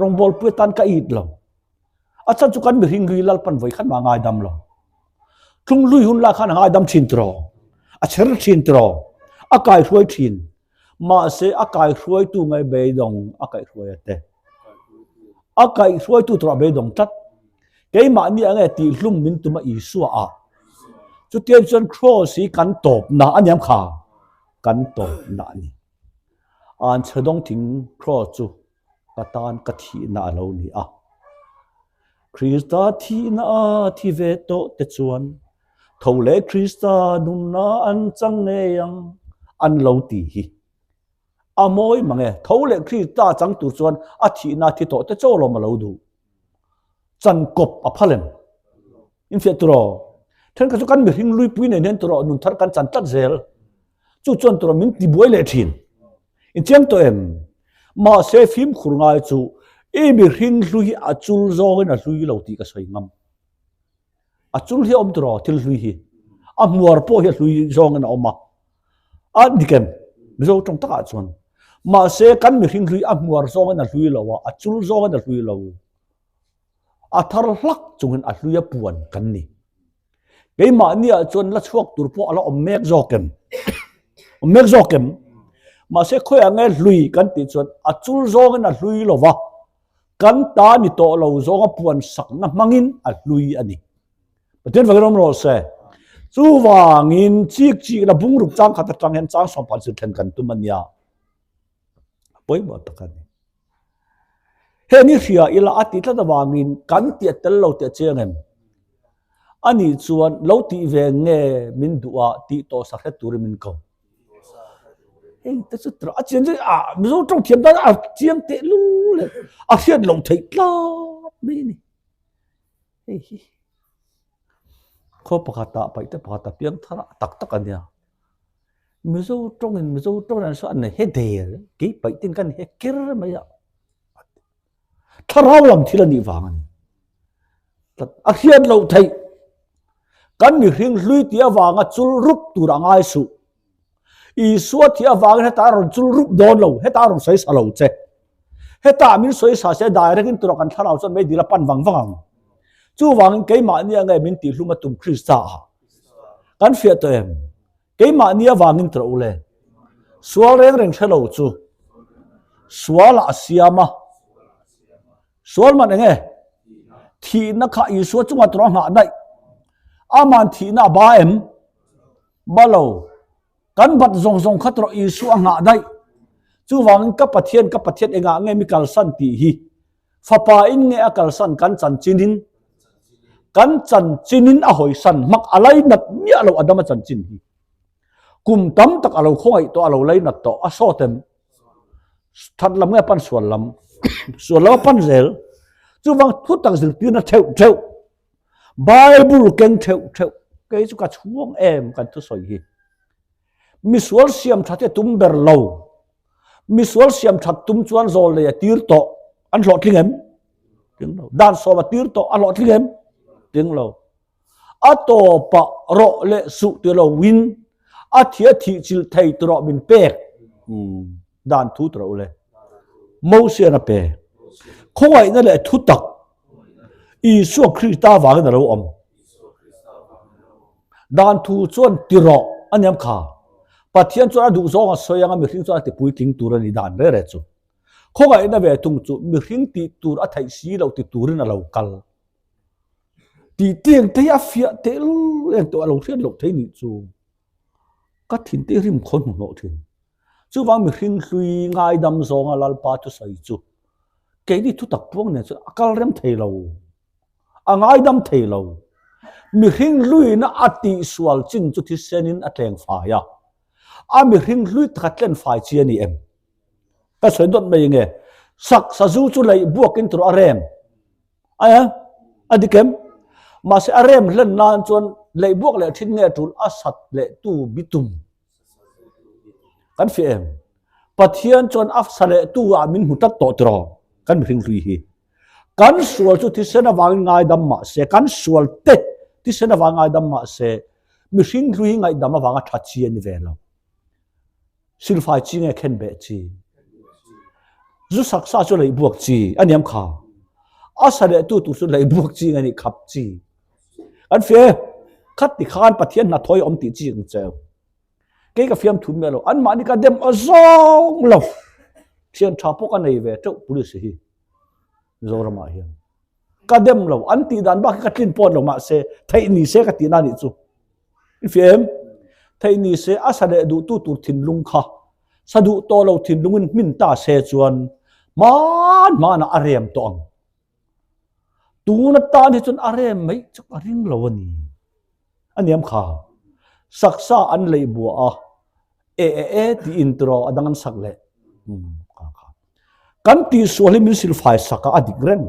Rawngbawl pui atan ka it lo. A chhan chu kan mihring hlui Lalpan vawi khat mah a ngaidam lo. Tlung hlui hun lah khan a ngaidam thin tiraw, a chher thin tiraw, a kaihruai thin. Mahse a kaihruaitu ngai beidawng a kaihruai a te. A kaihruaitu tur a beidawng tlat. Keimahni ang e tihhlum min tum a Isua ah. Chutiang chuan Kraws hi kan tawpna a niam kha, kan tawpna a ni. An chhedawng thing Kraws chu ka tan ka thihna a lo ni a. Krista thihna a thi ve tawh te chuan tho leh Krista nunna an chang ngei ang an lo ti hi. A mawi mang e, tho leh Krista chang tur chuan a thihna thi tawh te chaw lawm a lo duh. Chan kawp a phal em? Infiah tur aw. Thenkhat chu kan mihring luipui nen hian tur aw nun thar kan chan tlat zel. Chu chuan tur aw min tibuai leh thin. Inchiang tawh em? Mahse fimkhur ngai chu i mihring hlui hi a chul zawngin a hlui lo tih ka sawi ngam. A chul hi a awm tur aw thil hlui hi. A hmuar pawh hi a hlui zawngin a awm a. A dik em? Mizo tawng takah chuan. Mahse kan mihring hlui a hmuar zawngin a hlui lo a, a chul zawngin a hlui lo. A thar hlak chungin a hluia puan kan ni. Keimahniah chuan la chhuak tur pawh a la awm mek zawk em? Awm mek zawk em? Mahse khawiah nge hlui kan tih chuan a chul zawngin a hlui lo va, kan ta ni tawh lo zawnga puan sakna hmangin a hlui a ni. Pathian fakin awm rawh se. Chuvangin chik chik la bungruk chang khat atang hian chang sawmpah zir thlen kan tum a nia. A pawimawh tak a ni. Heng hi hria ila a tih tlat avangin kan tih a tel lo tih a chiang em? Ani chuan lo tih ve nge min duh a tih tawh sa hre turin min ko. Heng te chu a chian chu a Mizo tawng thiam dan a chiang teh lul leh a hriat loh theih tlat mai a ni. Hei hi khaw pakhatah paihte pakhatah piang thar a tak tak a nia. Mizo tawngin Mizo tawng an sawi an he der kei paih ten kan he ker mai a thlarau lam thil a nih vang a ni a hriat loh theih kan mihring hlui tih avanga chul rup tur a ngai suh Isua tih avangin heta a rawn chul rup dawn lo heta a rawn sawi sa lo che heta min sawi sa se direct in tura kan thlarau chuan meidil a pan vang vang ang chuvangin keimahni ange min tihhlum a tum Krista ah kan fiah tawh em Keimahni avangin tawrh u le. Sual reng reng hre lo chu sualah a siam a. Sual man eng e? Thihna kha Isua chungah tawrh a nghah daih. Aman thihna a ba em? Ba lo. Kan bat zawng zawng kha tawrh Isua a nghah daih. Chuvangin ka Pathian, ka Pathian engah nge mi kalsan tih hi Fapa in nge a kalsan kan chanchinin kan chanchinin a hawisan hmak a lainat miah lo Adama chanchin hi. Kum tam tak a lo khawngaih tawh a lo lainat tawh a sawt em? That lam nge a pan sual lam? Sual lam a pan zel. Chuvang thu tak zirtirna theuh theuh Bible keng theuh theuh kei chu ka chhuang em kan thusawi hi. Misual siam that hi a tum ber lo. Misual siam that tum chuan zawl nei a tir tawh an hlawhtling em? Tling lo. Dan sawm a tir tawh a hlawhtling em? Tling lo. A tawpah rawh leh suh ti lo in a thi a thih chilh thei ti rawh min pek. Dan thu ti rawh u le. Mosian a pe. Khawngaihna leh thutak Isua Krista vangin a lo awm. Dan thu chuan ti rawh a niam kha. Pathian chuan a duh zawng a sawi anga mihring chuan a ti puitling tur a ni dan re re chu. Khawngaihna ve thung chu mihring tih tur a theih si loh ti turin a lo kal. Tih tiang te hi a fiah tehlul em tawh a lo hriat loh thei nih chu. Ka thin te rim khaw hnuhnawh thin. Chuvang mihring hlui ngaidam zawnga Lalpa thusawi chu keini thutak puang nen chuan a kal rem thei lo. A ngaidam thei lo. Mihring hluina a tihsual chin chu thisenin a tleng fai a. A mihring hlui taka tlen fai chi a ni em? Ka sawi dawt mai nge. Sak sazu chu leih buakin tur a rem. Aia, a dik em? Mahse a rem hlen nan chuan leih buak leh thin nge tul a sat leh tu bitum. Kan fiah em? Pathian chuan a sa leh tu ah min hmu tlat tawh tiraw? Kan mihring hlui hi. Kan sual chu thisen avangin ngaidam mah se, kan sual te thisen avang ngaidam mah se, mihring hlui hi ngaihdam avanga tha chi a ni ve lo. Silfai chi nge khen beh chi? Zu saksa chu leih buak chi a niam kha. A sa leh tu tur chu leih buak chi nge nih khap chi. Kan fiah e, khat ti khan Pathian hnathawh i awm tih chi ang cheu. Kei ka fiam thum miah lo, anmahni ka dem aw zawng lo. Thian tha pawh ka nei ve teuh police hi Mizoramah hian. Ka dem lo, an tih dan bak hi ka tlin pawt lo mahse theih ni se ka tihna nih chu. I fiah em? Theih ni se a sa leh duhtu tur thinlung kha sa duh tawh lo thinlungin hmin ta se chuan hman hmanah a rem tawh ang. Tun atan hi chuan a rem mai chu ka ring lo a ni. A niam kha. Saksa an leih buah a, e e e tiin tiraw a dang an sak leh. Kha kha. Kan tihsual hi min silfai sak a, a dik reng.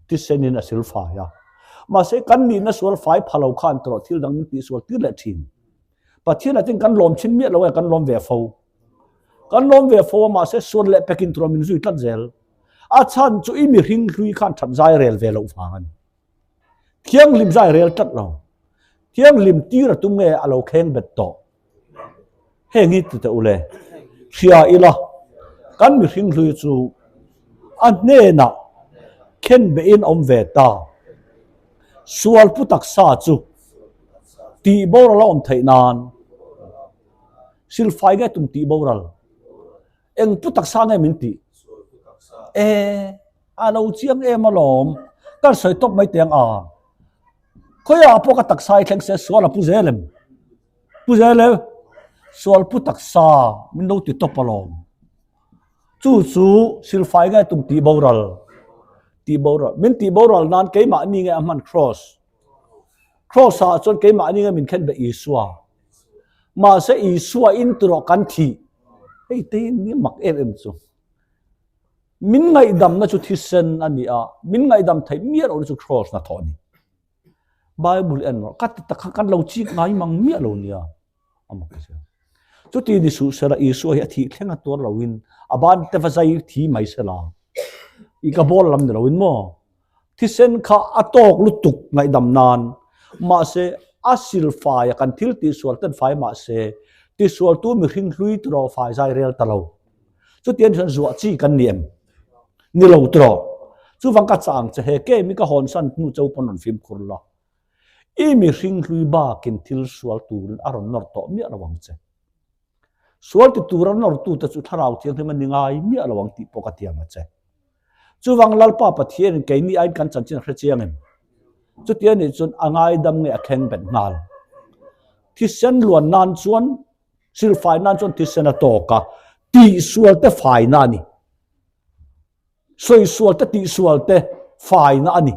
Tisenin a silfai a. Mahse kan nihna sual fai pha lo khan tiraw thil dang min tihsual tir leh thin. Pathian ah chuan kan lawm chhin miah lo e, kan lawm ve fo. Kan lawm ve fo a, mahse sual leh pekin tiraw min zui tlat zel. A chhan chu i mihring hlui khan that zai rel ve loh vang a ni. Thianghlim zai rel tlat lo. Thianghlim tir a tum nge a lo kheng bet tawh. Heng hi ti teh ule, hria ila kan mihring hlui chu a hnenah khen behin awm ve ta. Sual pu taksa chu tih boral a awm theih nan silfai nge tum tih boral. Eng pu taksa nge min tih? E, a lo chiang em alawm. Kan sawi tawp mai teh ang a. Khawiah pawh ka taksa hi thleng se sual a pu zel em? Pu zel e, sual pu taksa min lo ti tawp alawm. Chu chu silfai nge tum tih boral? Tih boral. Min tih boral nan keimahni nge a hman cross? Cross ah chuan keimahni nge min khen be Isua? Mahse Isua in tiraw kan thih? Hei te hi ni mak em em chu. Min ngaihdamna chu thisen a ni a, min ngaihdam theih miah lohna chu cross hnathawh a ni. Bible en rawh, ka ti tak kha kan lo chik ngai mang miah lo nia. A mak zel. Chuti ni suh sela Isua hi a thih thleng a tuar loin a ban te va zai thi mai sela. I ka ball lam ni loin maw? Thisen kha a tawk lutuk ngaihdam nan. Mahse a silfai a kan thil tihsual ten fai mahse tisualtu mihring hlui tiraw fai zai rel ta lo. Chutiang chuan zuah chi kan ni em? Ni lo tiraw. Chuvang ka chang che he kem hi ka hawnsan hnu cho pawn rawn fimkhur la. I mihring hlui bakin thil sual turin a rawn nawr tawh miah lo ang che. Sual ti tura nawrtute chu Thlarau Thianghlim a ni ngai miah lo ang tih pawh ka tiam a che. Chuvang Lalpa Pathianin keini aiin kan chanchin a hre chiang em? Chuti a nih chuan a ngaidam nge a thleng bet nghal. Thisen luan nan chuan, silfai nan chuan thisen a tawk a, tihsual te faina a ni. Sawi-sual te tihsual te faina a ni.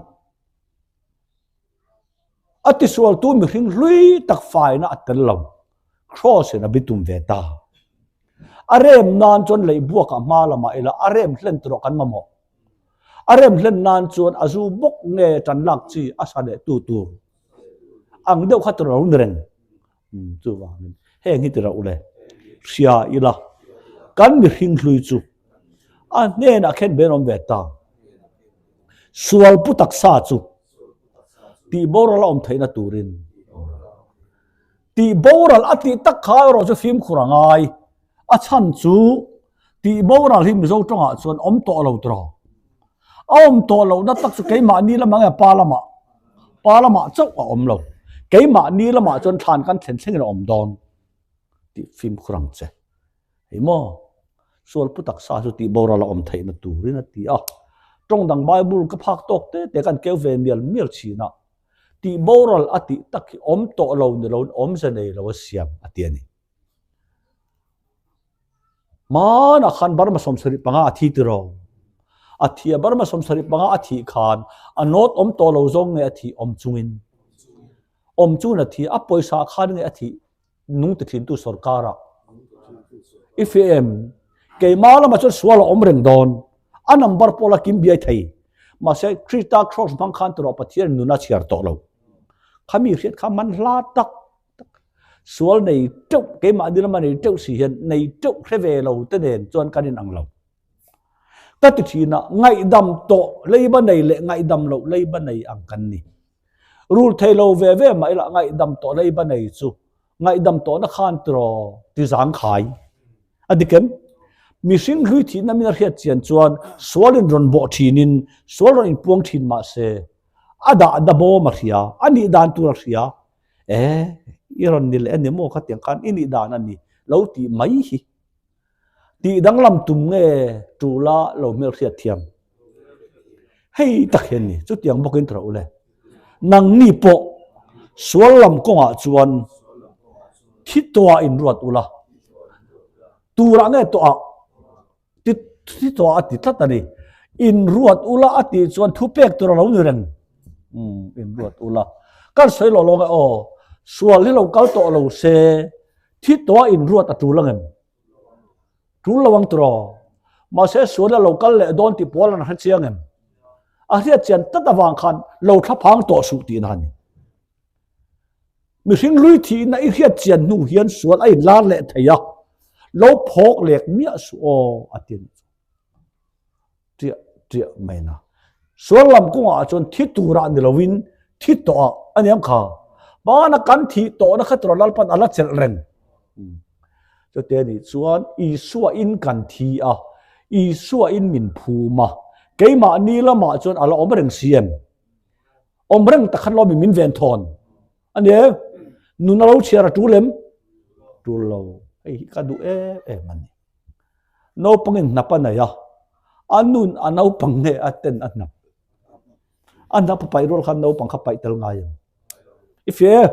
A tisualtu mihring hlui tak faina a tel lo. Kraws in a bitum ve ta. A rem nan chuan lei buakah hma lamah ila a rem hlen tawh kan mamawh. A rem hlen nan chuan a zu bawk nge tan lak chi a sa leh tu tur ang deuh kha tawh lo ni reng. Chuvangin heng hi ti rauh le hria ila kan mihring hlui chu a hnenah khen ben awm ve ta. Sual pu taksa chu tih boral a awm theihna turin tih boral a tih tak kha erawh chu fimkhur a ngai. A chhan chu tih boral hi Mizo tawngah chuan awm tawh lo tawh. A awm tawh lohna tak chu keimahni lamah nge pa lamah? Pa lamah chauh a awm lo. Keimahni lamah chuan thlan kan thlen thlengin a awm dawn tih fimkhur ang che. Hei maw? Sual pu taksa chu tih boral a awm theihna turin a ti a. Tawng dang Bible ka phak tawk te te kan keu ve mial mial thin a. Tih boral a tih tak hi awm tawh lo ni loin awmze nei lo a siam a ti a ni. Hmanah khan Burma 75 a thi tiraw? A thi a Burma 75 a thih khan a nawt awm tawh lo zawng nge a thih awm chungin? Awm chungin a thi a pawisa khan nge a thih nung ti thintu sorkar ah? I fi em? Keimah lamah chuan sual a awm reng dawn. A number pawh la kim biai thei. Mahse, Krista Kraws hmang khan tawrh Pathian nun a chhiar tawh lo. Khami hriat kha man hla tak tak. Sual nei teuh, keimahni lama nei teuh si hian nei teuh hre ve lo te nen chuan kan inang lo. Ka ti thin a, ngaihdam tawh leiba nei leh ngaihdam loh leiba nei ang kan ni. Rul thei lo ve ve mah ila ngaihdam tawh leiba nei chu ngaihdam tawhna khan tiraw ti zangkhai. A dik em? Mihring hlui thihna min a hriat chian chuan sualin rawn bawh thinin sual rawn inpuang thin mah se a dah da bawm a hria, a nih dan tur a hria. E, i rawn ni leh a ni maw khatiang khan i nih dan a ni lo tih mai hi. Tih danglam tum nge tula lo hmelhriat thiam? Hei tak hian ni, chutiang bawkin ta rawh u le. Nangni pawh sual lam kawngah chuan thi tawhah inruat ula, turah nge tawhah ti thi tawhah a ti tlat a ni. Inruat ula a tih chuan thupek tur a lo ni reng. Umm, inruat ula. Kan sawi lawh lawng e aw, sual hi lo kal tawh lo se, Thi tawh a inruat a tul angem? Tul lo ang tiraw? Mahse sual a lo kal leh dawn tih pawl an hre chiang em? A hriat chian tlat avang khan lo thlaphang tawh suh tihna a ni. Mihring hlui thihna i hriat chian hnu hian sual a inlar leh thei a, lo phawk lek miah suh aw a ti a nih chu. Ṭiah ṭiah mai na. Sual lam kawngah chuan thi turah ni loin thi tawhah a niam kha. Hmana kan thih tawhna kha tura Lalpan a la chelh reng. Chute nih chuan Isua in kan thi a, Isua in min phum a, keimahni lamah chuan a la awm reng si em? Awm reng tak khan lawmin min ven thawn a ni em? Nun a lo chhiar a ṭul em? Ṭul lo. Hei hi ka duh em em a ni. Naupangin hnap a nei a, a nun a naupang nge a ten a hnap. A hnap a paih rual khan naupang kha paih tel ngai ang. I fia e,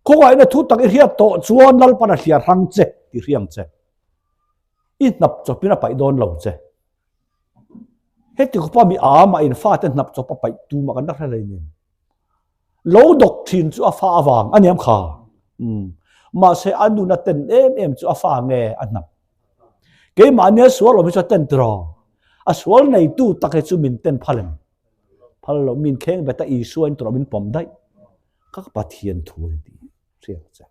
khawngaihna thu tak i hriat tawh chuan Lalpan a hliar hrang che tih hriang che. I hnap chawpin a paih dawn lo che. Heti khawpa mi amah in fate hnap chawp a paih tumah kan la hre hlei nen. Lo dawk thin chu a fa avang a niam kha. Umm. Mahse a nun a ten em em chu a fa nge a hnap. Keimahnia sual awm hi chu a ten tiraw. A sual neitu tak hi chu min ten phal em? Phal lo, min kheng bet a Isua in tawrh min pawm daih. Ka Pathian thu a ni tih hriat che.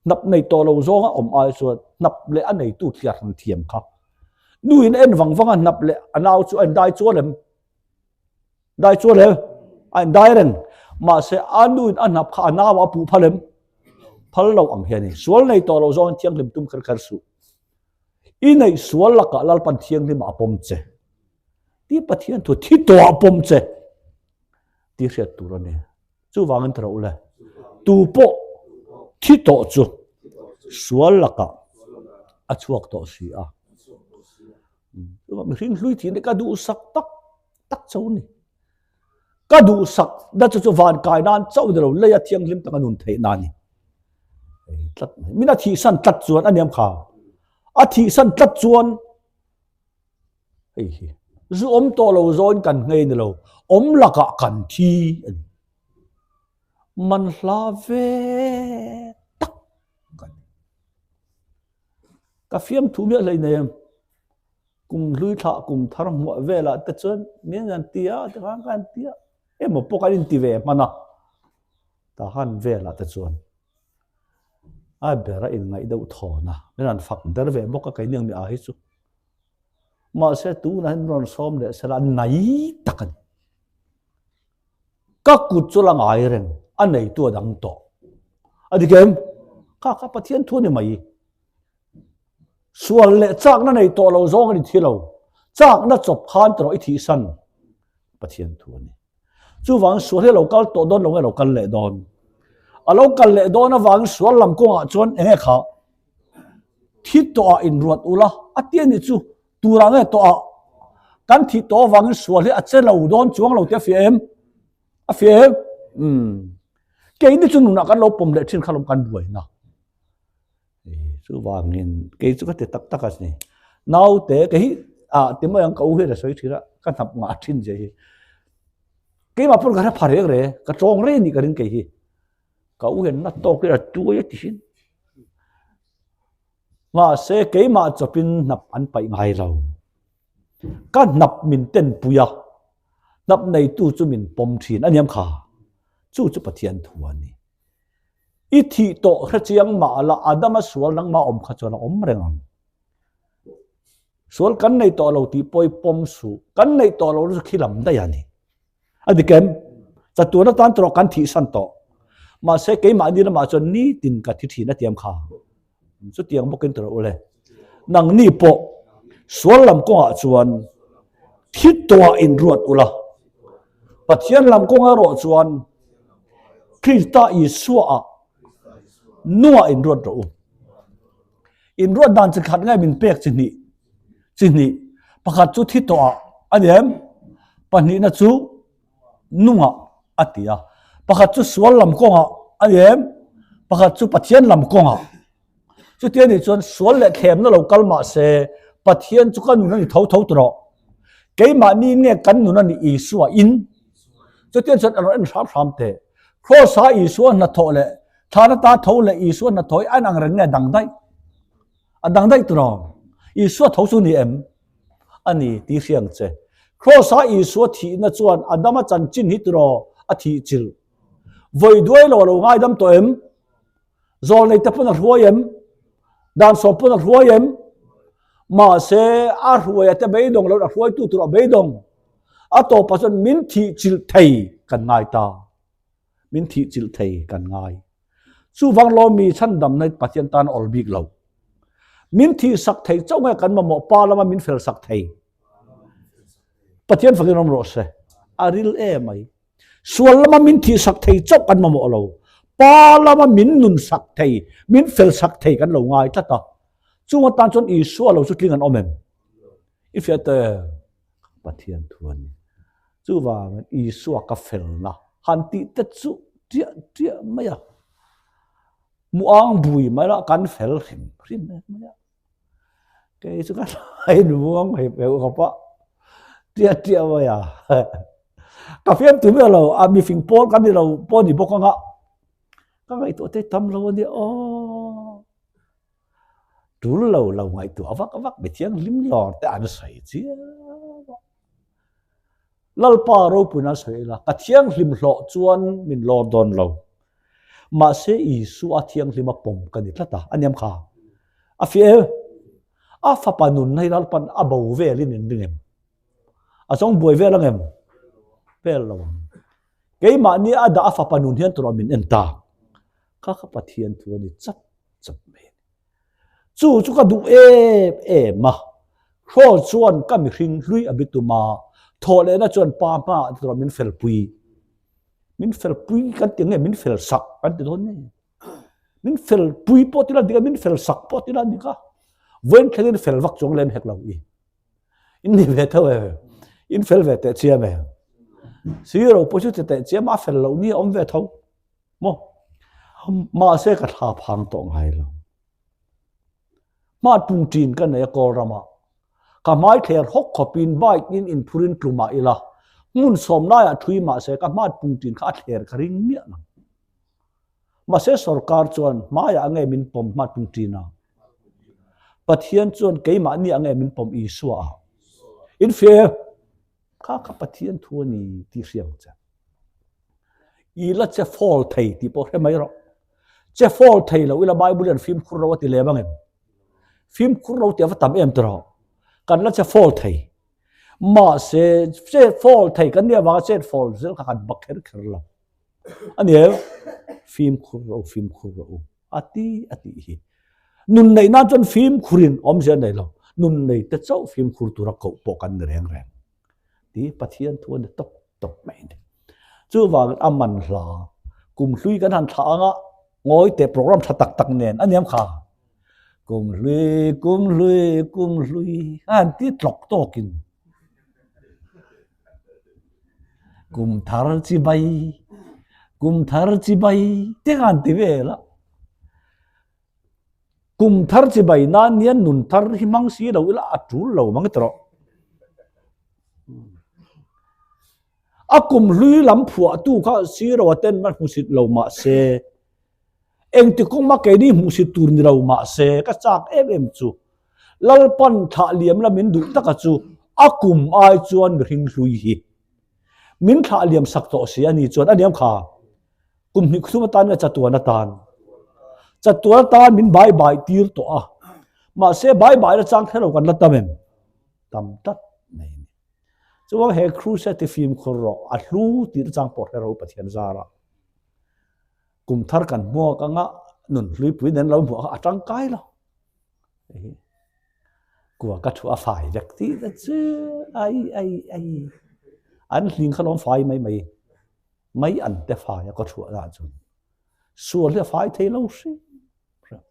Hnap nei tawh lo zawnga awm ai chuan hnap leh a neitu thliar han thiam kha. Nu in a en vang vang a hnap leh a nau chu a indai chuan em? Dai chuan em? A indai reng. Mahse a nu in a hnap kha a nau ah a puh phal em? Phal lo ang hian i sual nei tawh lo zawngin thianghlim tum kher kher suh. I neih sual lakah Lalpan thianghlim ah a pawm che. Ti Pathian thu thi tawh ah a pawm che. Ti hriat tur a ni. Chuvangin ta rawh u le. Tu pawh thi tawh chu sual lakah a chhuak tawh si a. Mihring hlui thin hi ka duhsak tak tak chauh a ni. Ka duhsak na chu chu van kai nan chauh ni lo, leia thianghlim taka nun theih na a ni. Tlat mai. Min a thihsan tlat chuan a niam kha. A thihsan tlat chuan hei hi zu awm tawh lo zawin kan nghei ni lo, awm lakah kan thi a ni. Man hla ve tak a ni. Ka fiamthu miah hlei nei em? Kum hlui thlah kum thar hmuah velah te chuan min an ti a, tikhan ka an ti a, emaw pawh kan inti ve hman a, tahan velah te chuan a ber a inngaih deuh thawn a, min rawn fak der ve bawk a keini ang mi a hi chu. Mahse tunah hian min rawn sawm leh sela nai tak a ni. Ka kut chu la ngai reng, a neitu a dang tawh. A dik em? Kha kha Pathian thu a ni mai. Sual leh chakna nei tawh lo zawng a ni thi lo. Chakna chawp khan tawh i thihsan Pathian thu a ni. Chuvang sual hi a lo kal tawh dawn lo nge a lo kal leh dawn? A lo kal leh dawn avangin sual lam kawngah chuan eng nge kha? Thi tawhah inruat ula a ti a nih chu. Turah nge tawhah kan thih tawh avangin sual hi a che lo dawn chuang lo tih a fiah em? A fiah em? Umm. Keini chu nunah kan lo pawm leh thin kha lawm kan buaina. Chuvangin kei chu ka ti tak tak a ni. Naute kei hi ah ti mai ang ka u hian a sawi thin a, ka hnap ngah thin zia hi. Keimah pawn ka hre pha reng reng, ka tawng reng anih ka ring kei hi. Ka u hian na tawk hi a tuai a ti thin. Mahse keimah chawpin hnap an paih ngai lo. Ka hnap min tenpui a, hnap neitu chu min pawm thin a niam kha. Chu chu Pathian thu a ni. I thih tawh hrechiang mah la Adama sual nangmah awm kha chuan a awm reng ang. Sual kan nei tawh lo tih pawh i pawm suh. Kan neih tawh lo chu khi lam daih a ni. A dik em? Chatuan atan tawh kan thihsan tawh. Mahse keimahni lamah chuan nitin ka thi thin a tiam kha. Chutiang bawkin tawh u le. Nangni pawh sual lam kawngah chuan thi tawhah inruat ula. Pathian lam kawng erawh chuan Krista Isuaah nungah inruat rawh u. Inruat dan chi khat nge min pek chi hnih chi hnih pakhat chu thi tawhah a ni em? Pahnihna chu nungah a ti a. Pakhat chu sual lam kawngah a ni em? Pakhat chu Pathian lam kawngah. Chutia nih chuan sual leh thlemna lo kal mah se Pathian chu ka nun a ni tho tho tawh rawh. Keimahni nge kan nun a ni Isua in. Chutia chuan a rawn en hram hram teh. Kraws-a Isua hnathawh leh Thlan ata tho leh Isua hnathawh hi a inang reng nge a dang daih? A dang daih tur awm. Isua tho chu ni em? A ni tih hria ang che. Kraws-a Isua thihna chuan Adama chanchin hi tiraw a thih chilh. Vawi duai lo a lo ngaidam tawh em? Zawlnei te pawn a hruai em? Dan sawm pawn a hruai em? Mahse, a hruaia te beidawng loin a hruaitu tur a beidawng. A tawpah chuan min thih chilh thei kan ngai ta. Min thih chilh thei kan ngai. Chuvang lo mi chhandamna hi Pathian tan a awl bik lo. Min thih sak thei chauh nge kan mamawh pa lama min fel sak thei. Pathian fakin awm rawh se. A ril em mai. Sual lama min thih sak thei chauh kan mamawh lo. Pa lama min nun sak thei, min fel sak thei kan lo ngai tlat a. Chung atan chuan Isua lo chu tling an awm em? I fiah teh. Pathian thu a ni. Chuvangin Isua ka felna han tih te chu ṭiah ṭiah mai a. Muang bui mai la kan fel hrim hrim em mai a. Kei chu ka hlain muang hei peu khawp a, ṭiah ṭiah mai a. Ka fiam tu ber lo, a mifing pawl kan ni lo pawh ni bawk anga ka ngaihtuah te tam lo a nia aw. Tul lo lo ngaihtuah vak vak mi thianghlim lawr te an sawi chiam a. Lalpa ropuina an sawi ila, ka thianghlim hlawh chuan min lawr dawn lo. Mahse Isua thianghlim a pawm ka ni tlat a, a niam kha. A fiah e, a fapa nunna hi Lalpan a bo velin in ring em? A zawng buai vel ang em? Vel lo ang. Keimahni a dah a fapa nun hian tawrh min en ta. Kha kha Pathian thu a ni chat chat mai a ni. Chu chu ka duh em em a, Hrawl chuan ka mihring hlui a bitum a, thawhlehna chuan pa hmaah te tawrh min felpui. Min felpui kan ti nge min fel sak kan ti dawn nge? Min felpui pawh ti la dik a, min fel sak pawh ti la dik a. Vawiin thlengin fel vak chuang lem hek lo i. In ni ve tho e, in fel ve teh chiam e. Siro pawh chu ti teh chiam a fel loh ni a awm ve tho. Maw? Mahse ka thla phang tawh ngai lo. Hma tung ṭin ka nei a kawl ramah. Ka hmai thler hawk khawpin bike in inphurin tlu mah ila, hmun sawm laiah ṭhui mahse ka hma tung ṭin kha a thler ka ring miah lo. Mahse sorkar chuan hmaiah nge min pawm hma tung ṭin a? Pathian chuan keimahni ah nge min pawm Isua ah? In hria e? Kha kha Pathian thu a ni tih hria ang che. I la che fall thei tih pawh hre mai rawh. Che fall thei lo ila Bible hian fimkhur ro a ti lem ang em? Fimkhur ro tih a va tam em ti rawh. Kan la che fall thei. Mahse che fall thei kan nih avanga chet fall zel kha kan bak kher kher lo. A ni em? Fimkhur ro, fimkhur ro u. A ti a tih hi. Nun neih nan chuan fimkhurin awmzia nei lo. Nun nei te chauh fimkhur tura koh pawh kan ni reng reng. Ti Pathian thu a ni tawp tawp mai a ni. Chuvangin a man hla kum hlui kan han thlah anga ngawi teh program tha tak tak nen a niam kha. Kum hlui, kum hlui, kum hlui a han ti tlawk tawkin. Kum thar chi bai, kum thar chi bai te khan ti vel a. Kum thar chi bai nan hian nun thar hi hmang si lo ila a tul lo mang tawh. A kum hlui lam phuah tu kha siro a ten man hmusit lo mah se. Engti kawngma keini hmuhsit tur ni lo mahse ka chak em em chu Lalpan thlah liam la min duh taka chu a kum ai chuan mihring hlui hi min thlah liam sak tawh si a ni chuan a niam kha kum hnih khum atan nge chatuan atan chatuan atan min bai bai tir tawh a mahse bai bai na chang kher lo kan la tam em tam tlat mai a ni chuan he crusade ti fimkhur rawh a hlu tih na chang pawh hre ro Pathian zara kum thar kan hmuak anga nun hlui pui nen lo hmuh a tangkai lo Kua ka thu a fai vek tih te chu ai ai ai an hling kha lawm fai mai mai mai an te fai a ka thuah lah chuan sual hi a fai thei lo hrim hrim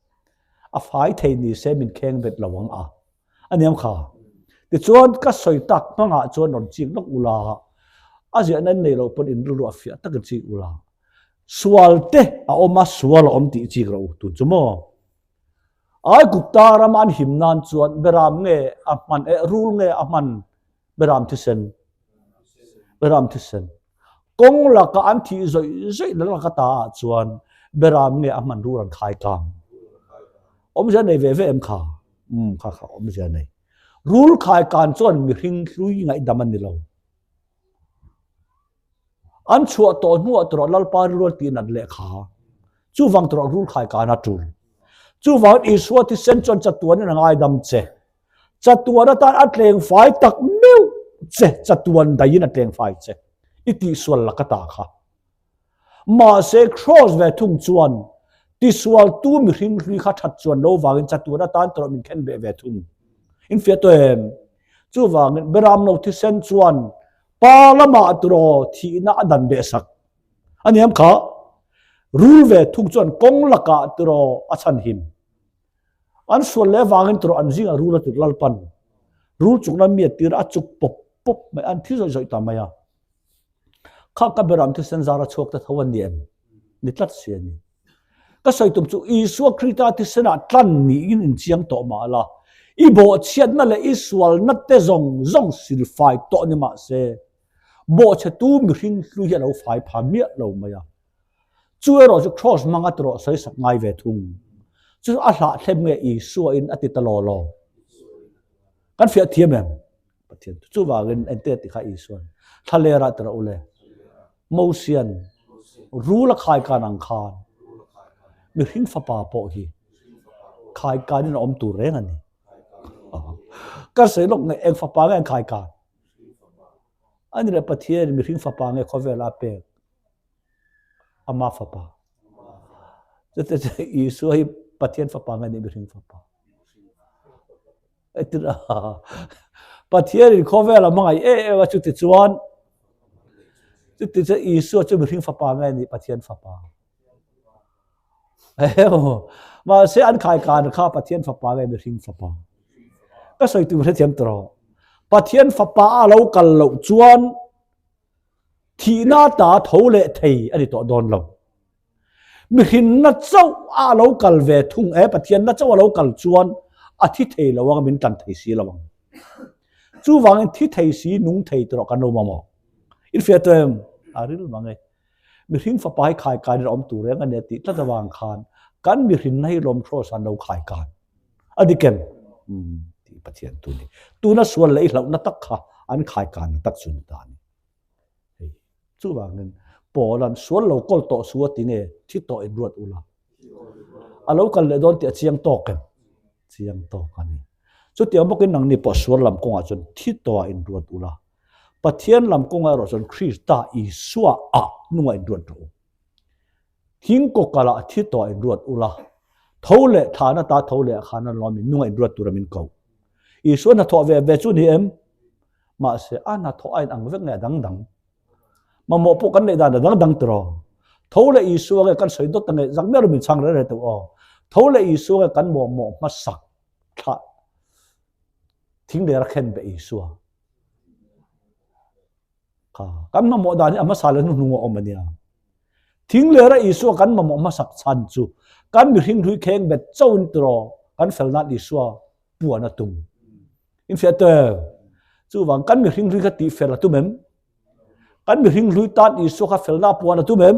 a fai thei ni se min kheng bet lo ang a aniam kha tichuan ka sawi tak hmangah chuan rawn chik lawk ula a ziahna in nei loh pawn in rilru a fiah takin chik ula sual te a awm a sual a awm tih chik rawh u tun chu maw. Aigupta rama an him nan chuan beram nge a hman eh rul nge a hman beram thisen beram thisen kawng laka an thih zawih zawih na laka ta ah chuan beram nge a hman rul an khai kang awmzia nei ve ve em kha um kha kha awmzia nei rul khai kan chuan mihring hlui ngaihdam an ni lo An chhuah tawh hnuah tawrh Lalpa rilrual tih nat leh kha. Chuvang tawrh rul khai kan a tul. Chuvangin Isua thisen chuan chatuanin a ngaidam che. Chatuan atan a tleng fai tak meuh che, chatuan daihin a tleng fai che. I tihsual laka ta kha. Mahse Kraws ve thung chuan tisualtu mihring hlui kha that chuan lo vangin chatuan atan tawrh min khen beh ve thung. In fiah tawh em? Chuvangin Beramno thisen chuan Pa lamah turaw thihna a dan beh sak a niam kha. Rul ve thung chuan kawng lakah turaw a chhan him. An sual leh vangin turaw an zingah rul a tir Lalpan. Rul chukna mi a tir a chuk pawp pawp mai a, an thi zawih zawih ta mai a. Kha ka beram thisen zar a chhuak ta tho a ni em? Ni tlat si a ni. Ka sawi tum chu Isua Krista thisenah tlan niin inchiang tawh mah la, i bawhchhiatna leh i sualna te zawng zawng silfai tawh ni mah se, bawhchhetu mihring hlui hi a lo fai pha miah lo mai a. Chu erawh chu Kraws hmanga tawrh sawisak ngai ve thung. Chu chu a hlahthlem nge Isua in a ti ta law law. Kan fiah thiam em? Pathian thu chuvangin engte ti kha Isuan thlalerah ti rawh u le. Mosian rul a khaikan ang khan mihring fapa pawh hi khaikanin a awm tur reng a ni. Ka sawi lawk nge eng fapa nge an khaikan? Ani leh Pathian mihring fapa nge khawvela a pek? Ama fapa. Chute chu Isua hi Pathian fapa nge ni mihring fapa? Pathian in khawvel a hmangaih em em a chuti chuan chuti chuan Isua chu mihring fapa nge ni Pathian fapa mahse an khai kan kha Pathian fapa nge mihring fapa ka sawi tur hrethiam tawh Pathian fapa a lo kal loh chuan Thihna ta tho leh thei a ni tawh dawn lo. Mihrinna chauh a lo kal ve thung e, Pathianna chauh a lo kal chuan a thi thei lo ang, min tan thei si lo ang. Chuvangin thi thei si, nung thei tawh kan lo mamawh. In fiah tawh em? A ril mang e. Mihring fapa hi khai kanin a awm tur reng a nia tih tlat avang khan kan mihrinna hi lawm Kraws an lo khai kan. A dik em? Umm tih Pathian tu ni. Tuna sual leh i hlauhna tak kha an khai kanna tak chu ni ta a ni. Hei chuvangin Paula'n sual lo kawl tawh su a ti nge thi tawh in ruat ula. A lo kal leh dawn tih a chiang tawk em? Chiang tawk a ni. Chutiang bawkin nangni pawh sual lam kawngah chuan thi tawhah in ruat ula. Pathian lam kawngah erawh chuan Krista Isua ah nungah in ruat rawh u. Thing kawkalah thi tawh in ruat ula, tho leh thlan ata tho leh khan an lawm in nungah in ruat tura min ko. Isua hnathawh ve ve chu ni em? Mahse, a hnathawh a in ang vek nge a dang dang? Mamawh pawh kan neih dan a dang dang tiraw? Tho leh Isua nge kan sawi dawt ta nge zak miah lo min chhang reh reh teuh aw. Tho leh Isua nge kan mawhmawh hmasak thlah thing lera khen beh Isua. Kha, kan mamawh dan hi a hmasa leh hnuhnung a awm a nia. Thing lera Isua kan mamawh hmasak chhan chu kan mihring hlui kheng bet chauhin tiraw kan fel nan Isua puan a tum. In fiah teh, chuvang kan mihring hlui kha tih fel a tum em? Kan mihring hlui tan Isua kha felna puan a tum em?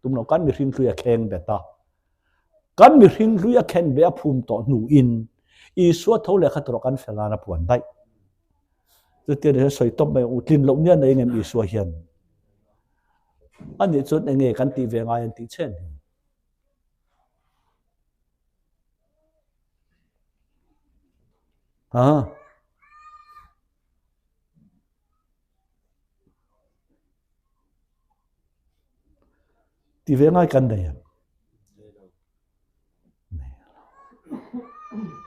Tum lo, kan mihring hlui a kheng bet a. Kan mihring hlui a khen ve a phum tawh hnuin Isua tho leh kha tawrh kan fel nan a puan daih. Chutia ni hian sawi tawp mai ang u, tlin loh nia nei ngem Isua hian. Anih chuan enge kan tih ve ngai an tih chen hi. Ha. Ti ve ngai kan nei em?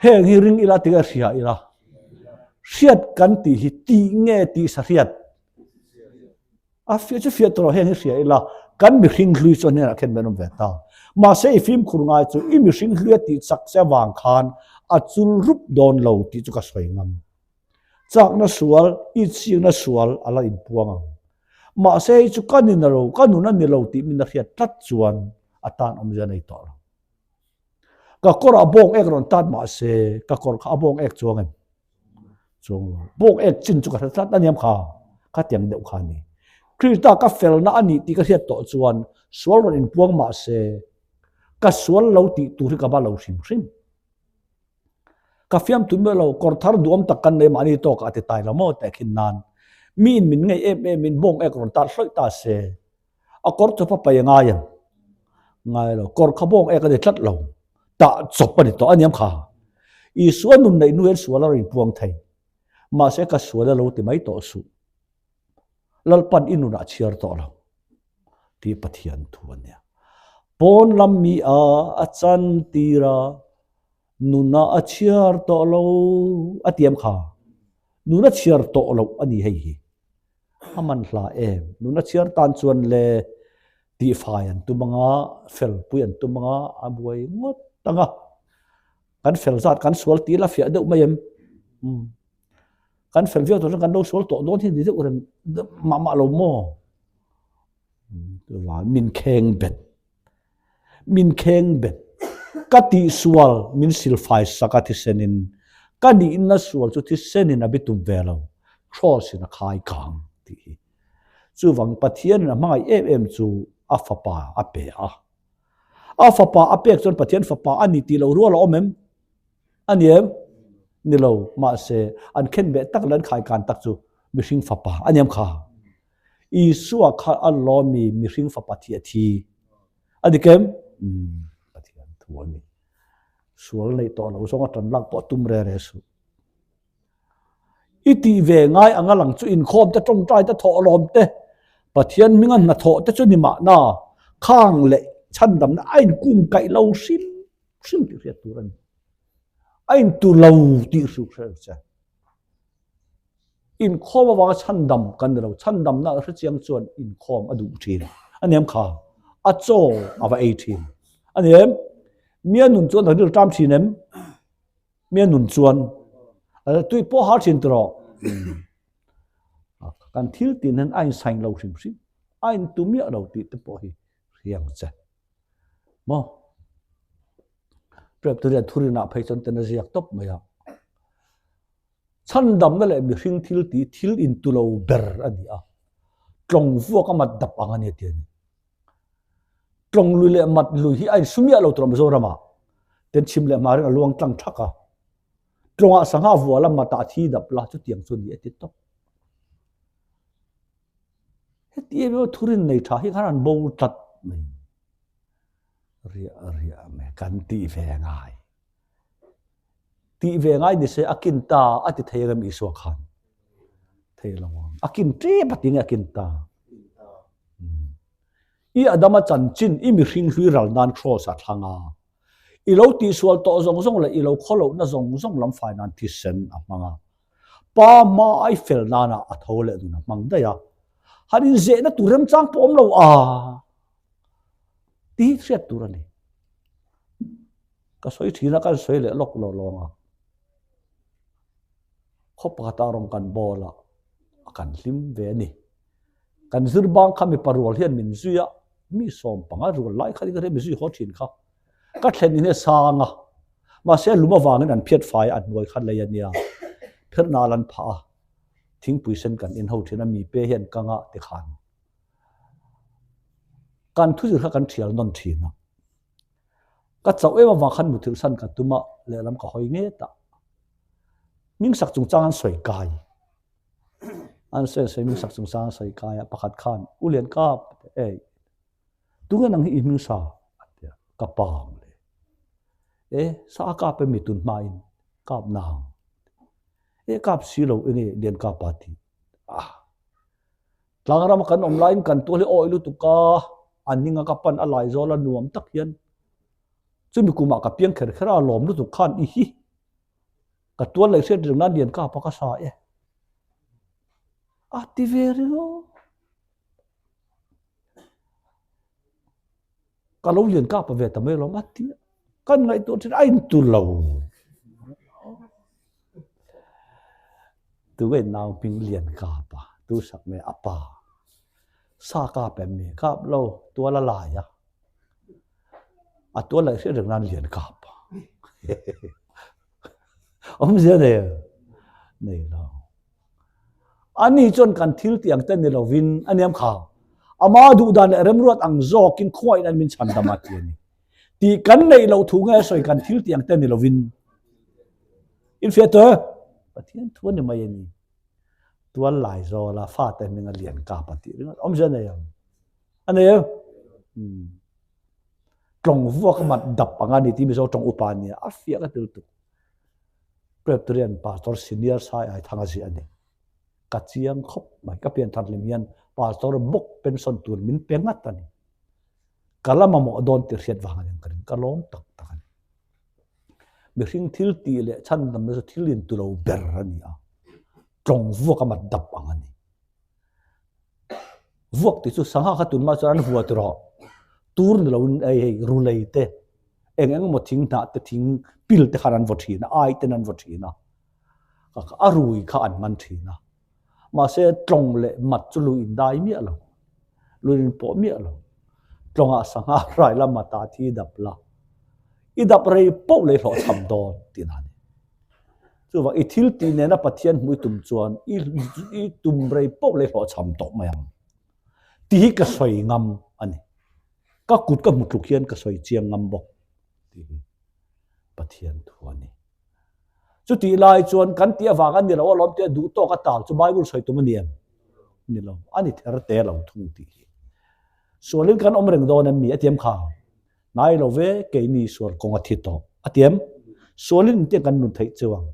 Heng hi ring ila tinge hria ila. Hriat kan tih hi tih nge tih sa hriat? A fiah chu fiah tawh heng hi hria ila kan mihring hlui chu a hnenah khen men awm ve ta. Mahse i fimkhur ngai chu i mihring hlui a tih chak che avang khan a chul rup dawn lo tih chu ka sawi ngam. Chakna sual, itsikna sual a la inpuang ang. Mahse hei chu ka ni na lo, ka nun a ni lo tih min a hriat tlat chuan a tan awmzia a nei tawh lo. Ka kawrah bawng ek rawn tat mahse ka kawr kha a bawng ek chuang em? Chuang lo. Bawng ek chin chu ka hre tlat a niam kha, khatiang deuh kha a ni. Krista ka felna a nih tih ka hriat tawh chuan sual rawn inpuang mahse ka sual lo tih tur hi ka va lo hrim hrim. Ka fiam tun mai lo, kawr thar duhawm tak kan nei mahni tawkah a ti tai lo maw teh khin nan. Miin min ngei em em in bawng ek rawn tar hlawih ta se, a kawr chawp a pai a ngai ang. Ngai lo, kawr kha bawng ek a ni tlat lo, tah chawp a ni tawh a niam kha. Isua nun neih hnu hian sual a rawn inpuang thei. Mahse ka sual a lo ti mai tawh suh. Lalpan i nunah chhiar tawh lo tih Pathian thu a nia. Pawn lam mi a a chan tir a, nuna a chhiar tawh lo a tiam kha. Nuna chhiar tawh loh a ni hei hi. A man hla em? Nuna chhiar tan chuan le tihfai an tum anga, felpui an tum anga, a buai ngawt anga. Kan fel zat kan sual tih la fiah deuh mai em? Umm. Kan fel viau tawh chuan kan lo sual tawh dawn hi ni deuh reng mah mah lo maw? Min kheng bet. Min kheng bet. Ka tihsual min silfai sak a thisenin ka nihna sual chu thisenin a bitum ve lo. Kraws in a khai kang tih hi. Chuvang Pathianin a hmangaih em em chu a fapa a pe a. A fapa a pek chuan Pathian fapa a ni tih lo rual a awm em? A ni em? Ni lo, mahse an khen beh tak leh an khaikan tak chu mihring fapa a ni em kha? Isua kha a lawmi mihring fapa thi a thi. A dik em? Umm, Pathian thu a ni. Sual neih tawh lo zawng a tan lak pawh tum re re suh. I tih ve ngai anga lang chu inkhawm te, tawngtai te, thawhlawm te, Pathian hminga hnathawh te chu ni mahna khang leh chhandamna a inkung kaih lo hrim hrim tih hriat tur a ni. A intu lo tih hriu hre ang che. Inkhawm avanga chhandam kan ni lo, chhandamna a hrechiang chuan inkhawm a duh thin a ni em kha? A chaw a va ei thin a ni em? Mia nun chuan a rilṭam thin em? Mia nun chuan tui pawh har thin tawh kan thil tin hian a insain lo hrim hrim a intu miah lo tih te pawh hi hriang che maw Presbyterian thurinah phei chuan ten a ziak tawp mai a chhandamna leh mihring thil tih thil intu lo ber a ni a tlawng vuak a mat dap ang a ni a ti a ni. Tlawng lui leh mat lui hi a insu miah lo tur a Mizoramah ten chhim leh hmarin a luang tlang thak a. Tlawngah sangha vual a matah a thi dap la chutiang chu ni a ti tawp. Heti em em thurin nei tha hi khan an bo tlat mai. Riah riah mai kan tih ve ngai. Tih ve ngai ni se a kin ta a ti thei rem Isua khan. Thei lo ang. A kin tep a ti nge a kin ta. I Adama chanchin i mihring hlui ral nan kraws a thlang a. I lo tihsual tawh zawng zawng leh i lo khawlohna zawng zawng lam fai nan thisen a hmang a. Pa hma ai fel nana a tho leh nun a hmang daih a. Han inzehna tur remchang pawh awm lo a. Tih hriat tur a ni. Ka sawi thin a, kan sawi leh lawk lo lawng a. Khaw pakhatah rawn kan bawl a, a kan hlim ve a ni. Kan zir bang kha mipa rual hian min zui a, mi sawm panga rual lai kha ka mi zui haw thin kha. Ka thlen in hi a sang a, mahse lum avangin an phiat fai a, a hnuai kha lei a nia. Pherh nal an phah a, thingpui sen kan in ho thin a, mi pe hian kang a tikhan. Kan thuzir kha kan thial nawn thin a. Ka chauh em avang khan muthilh san ka tum a, lehlam ka hawi nge ta. Hming sak chungchang an sawi kai. An sawi an sawi hming sak chungchang an sawi kai a, pakhat khan U Lian Kap ei tunge nang hi i hming sa a ti a, ka pa ang le. E sa a kap em mi tun hmain kap nang. E kap si lo enge Lian Kap a ti a. Tlangrama kan awm laiin kan tual hi awi lutuk a, a ning a ka pan a lai zawl a nuam tak hian chumi kumah ka piang kher kher a, lawm lutuk khan i hi ka tual leh hriat reng nan lian kapa ka sa e a ti ve ringawt. Ka lo lian kapa ve ta mai lawm a ti a, kan ngaihtuah thin a intu lo. Tu nge nau hming lian kapa tu sak nge a pa sa kap em mi kap lo tual a lai a, a tual laih hriat reng nan lian kapa awmzia nei nei lo. Ani chuan kan thil tih ang te ni lovin a niam kha. Ama duh dan leh remruat ang zawkin khuain an min chhan dam a ti a ni. Tih kan neih loh thu nge sawi kan thil tih ang te ni lovin. Infiah tawh e. Pathian thu a ni mai a ni. Tual lai zawla fate hming a lian kap a tih ringawt awmzia nei ang. A nei em? Hmm. Tlawng vuak a mat dap ang a ni tih Mizo tawng upa a nia. A fiah ka ti lutuk. Presbyterian Pastor Senior Sai Ai Thanga ziah a ni. Ka chiang khawp mai. Ka pian thar hlim hian Pastor bawk pension tur min pe ngat a ni. Ka la mamawh dawn tih hriat vang a ni ang ka ring. Ka lawm tak tak a ni. Mihring thil tih leh chhandamna chu thil intu lo ber a ni a. Tlawng vuak a mat dap ang a ni. Vuak tih chu sangha kha tunma chuan an vua ti rawh. Tur ni loin hei hei rulei te eng eng emaw thing hnah te thing pil te khan an vaw thin a, ai ten an vaw thin a. A rui kha an man thin a. Mahse tlawng leh mat chu lui in dai miah lo. Lui in pawh miah lo. Tlawngah sangha rai la mata thi dap la. I dap rei poh leh hlawhchham dawn tih na a ni. Chuvang i thil tih nena Pathian hmuh i tum chuan i i tum rei poh leh hlawhchham tawh mai ang tih hi ka sawi ngam a ni. Ka kut ka hmu tluk hian ka sawi chiang ngam bawk tih hi Pathian thu a ni. Chutih lai chuan kan tih avang a ni lo alawm tia duh tawk a tal chu Bible sawi tum a ni em? Ni lo, a ni ther te lo thung tih hi. Sualin kan awm reng dawn em mi a ti em kha? Hnai lo ve, keini sual kawng a thi tawh. A ti em? Sualin engtiang kan nun theih cheu ang?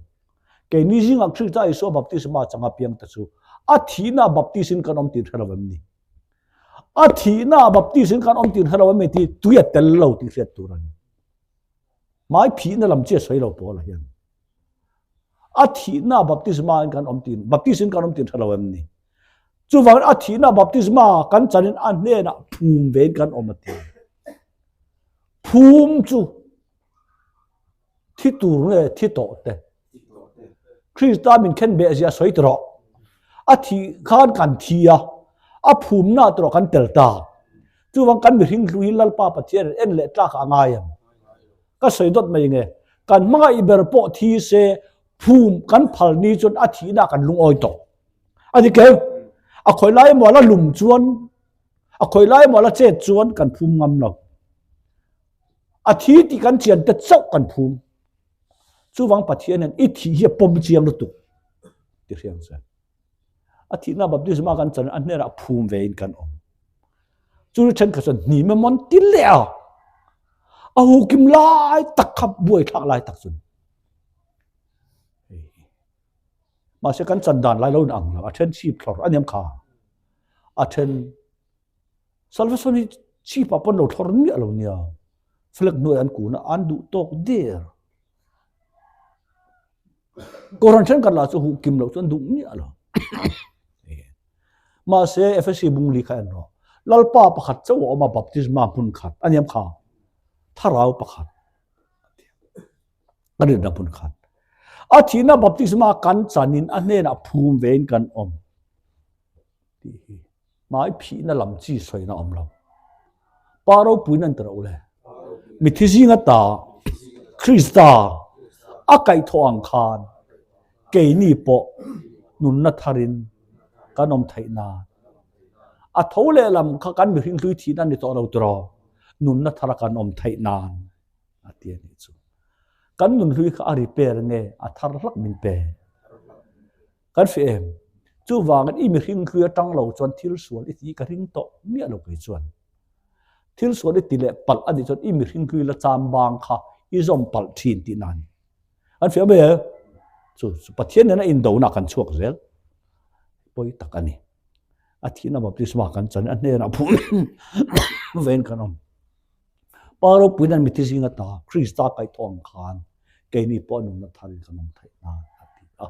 Keini zingah Krista Isua baptisma changa piang te chu a thihna baptisin kan awm tih hre lo em ni? A thihna baptisin kan awm tih hre lo em ni tih tui a tel lo tih hriat tur a ni. Hmai phihna lam chi a sawi lo Paula hian. A thihna baptisma in kan awm tih baptisin kan awm tih hre lo em ni? Chuvangin a thihna baptisma kan chanin a hnenah phum vein kan awm a ti. Phum chu thi tur nge thi tawh te. Krista min khen beh zia sawi ti rawh. A thih khan kan thi a, a phumna ti rawh kan tel ta. Chuvang kan mihring hlu hi Lalpa Pathian en leh tlak a ngai em. Ka sawi dawt mai nge, kan hmangaih ber pawh thi se phum kan phal ni chuan a thihna kan lungawi tawh. A dik em? A khawi lai emaw la lum chuan, a khawi lai emaw la chet chuan kan phum ngam lo. A thi tih kan chian te chauh kan phum. Chuvang Pathian hian i thih hi a pawm chiang lutuk ti hriang che. A thihna baptisma kan chan a hnenah phum ve in kan awm. Chu ri thenkhat chuan hnim emaw an ti leh a. A hukim lai tak kha buai thlak lai tak chu ni. Mahse kan chan dan lai lo in ang lo, a then chhip thlawr a niam kha. A then salvation hi chhip ah pawn lo thlawr miah lo nia. Flag hnuai an kun a, an duh tawk der. Kohhran thenkhat lah chu huh kim loh chu an duh miah lo. Mahse Efesi bungli kha en rawh. Lalpa pakhat chauh a awm a baptisma hmun khat a niam kha. Thlarau pakhat. A rinna hmun khat. A thihna baptisma kan chanin a hnenah phum vein kan awm tih hi hmai phihna lam chi sawina awm lo. Pa ropuiin an ti rawh le. Mithi zinga ta Krista a kaihthawh ang khan keini pawh nunna tharin kan awm theih nan. A tho lehlam kha kan mihring hlui thihna a ni tawh lo tiraw? Nunna thara kan awm theih nan. A ti a nih chu. Kan nun hlui kha a repair nge a thar hlak min pe? Kan hria em? Chuvangin i mihring hlui atang lo chuan thil sual i tih ka ring tawh miah lo kei chuan. Thil sual i ti leh palh a nih chuan i mihring hlui la cham bang kha i zawm palh thin tihna a ni. Kan hria mai e? Chu chu Pathian nena indona kan chhuak zel pawi tak a ni. A thihna baptisma kan chan a hnenah phum vein kan awm. Pa ropuiin an mithi zing ata Krista kaihthawh ang khan keini pawh nunna tharin kan awm theih nan a ti a.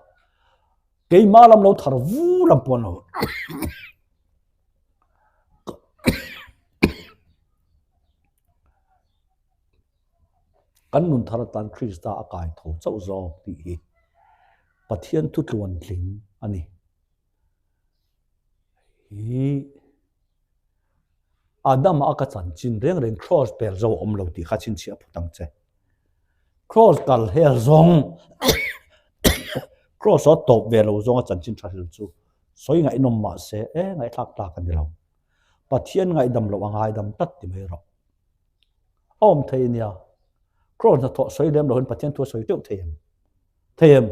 Keimah lam lo thar vu lam pawh an lo. Kan nun thar atan Krista a kai tho chauh zawk tih hi Pathian thu tluan tling a ni. Hi Adama a ka chanchin reng reng cross pel zo a awm lo tih kha chhinchhiah phut ang che. Cross kal hel zawng cross a tawp ve lo zawng a chanchin tha hril chu sawi ngaihnawm mah se e ngaihthlak tlak a ni lo. Pathian ngaihdam loh a ngaidam tlat ti mai rawh. A awm thei ania. Cross hnathawh sawi lem lohin Pathian thu a sawi teuh thei em? Thei em?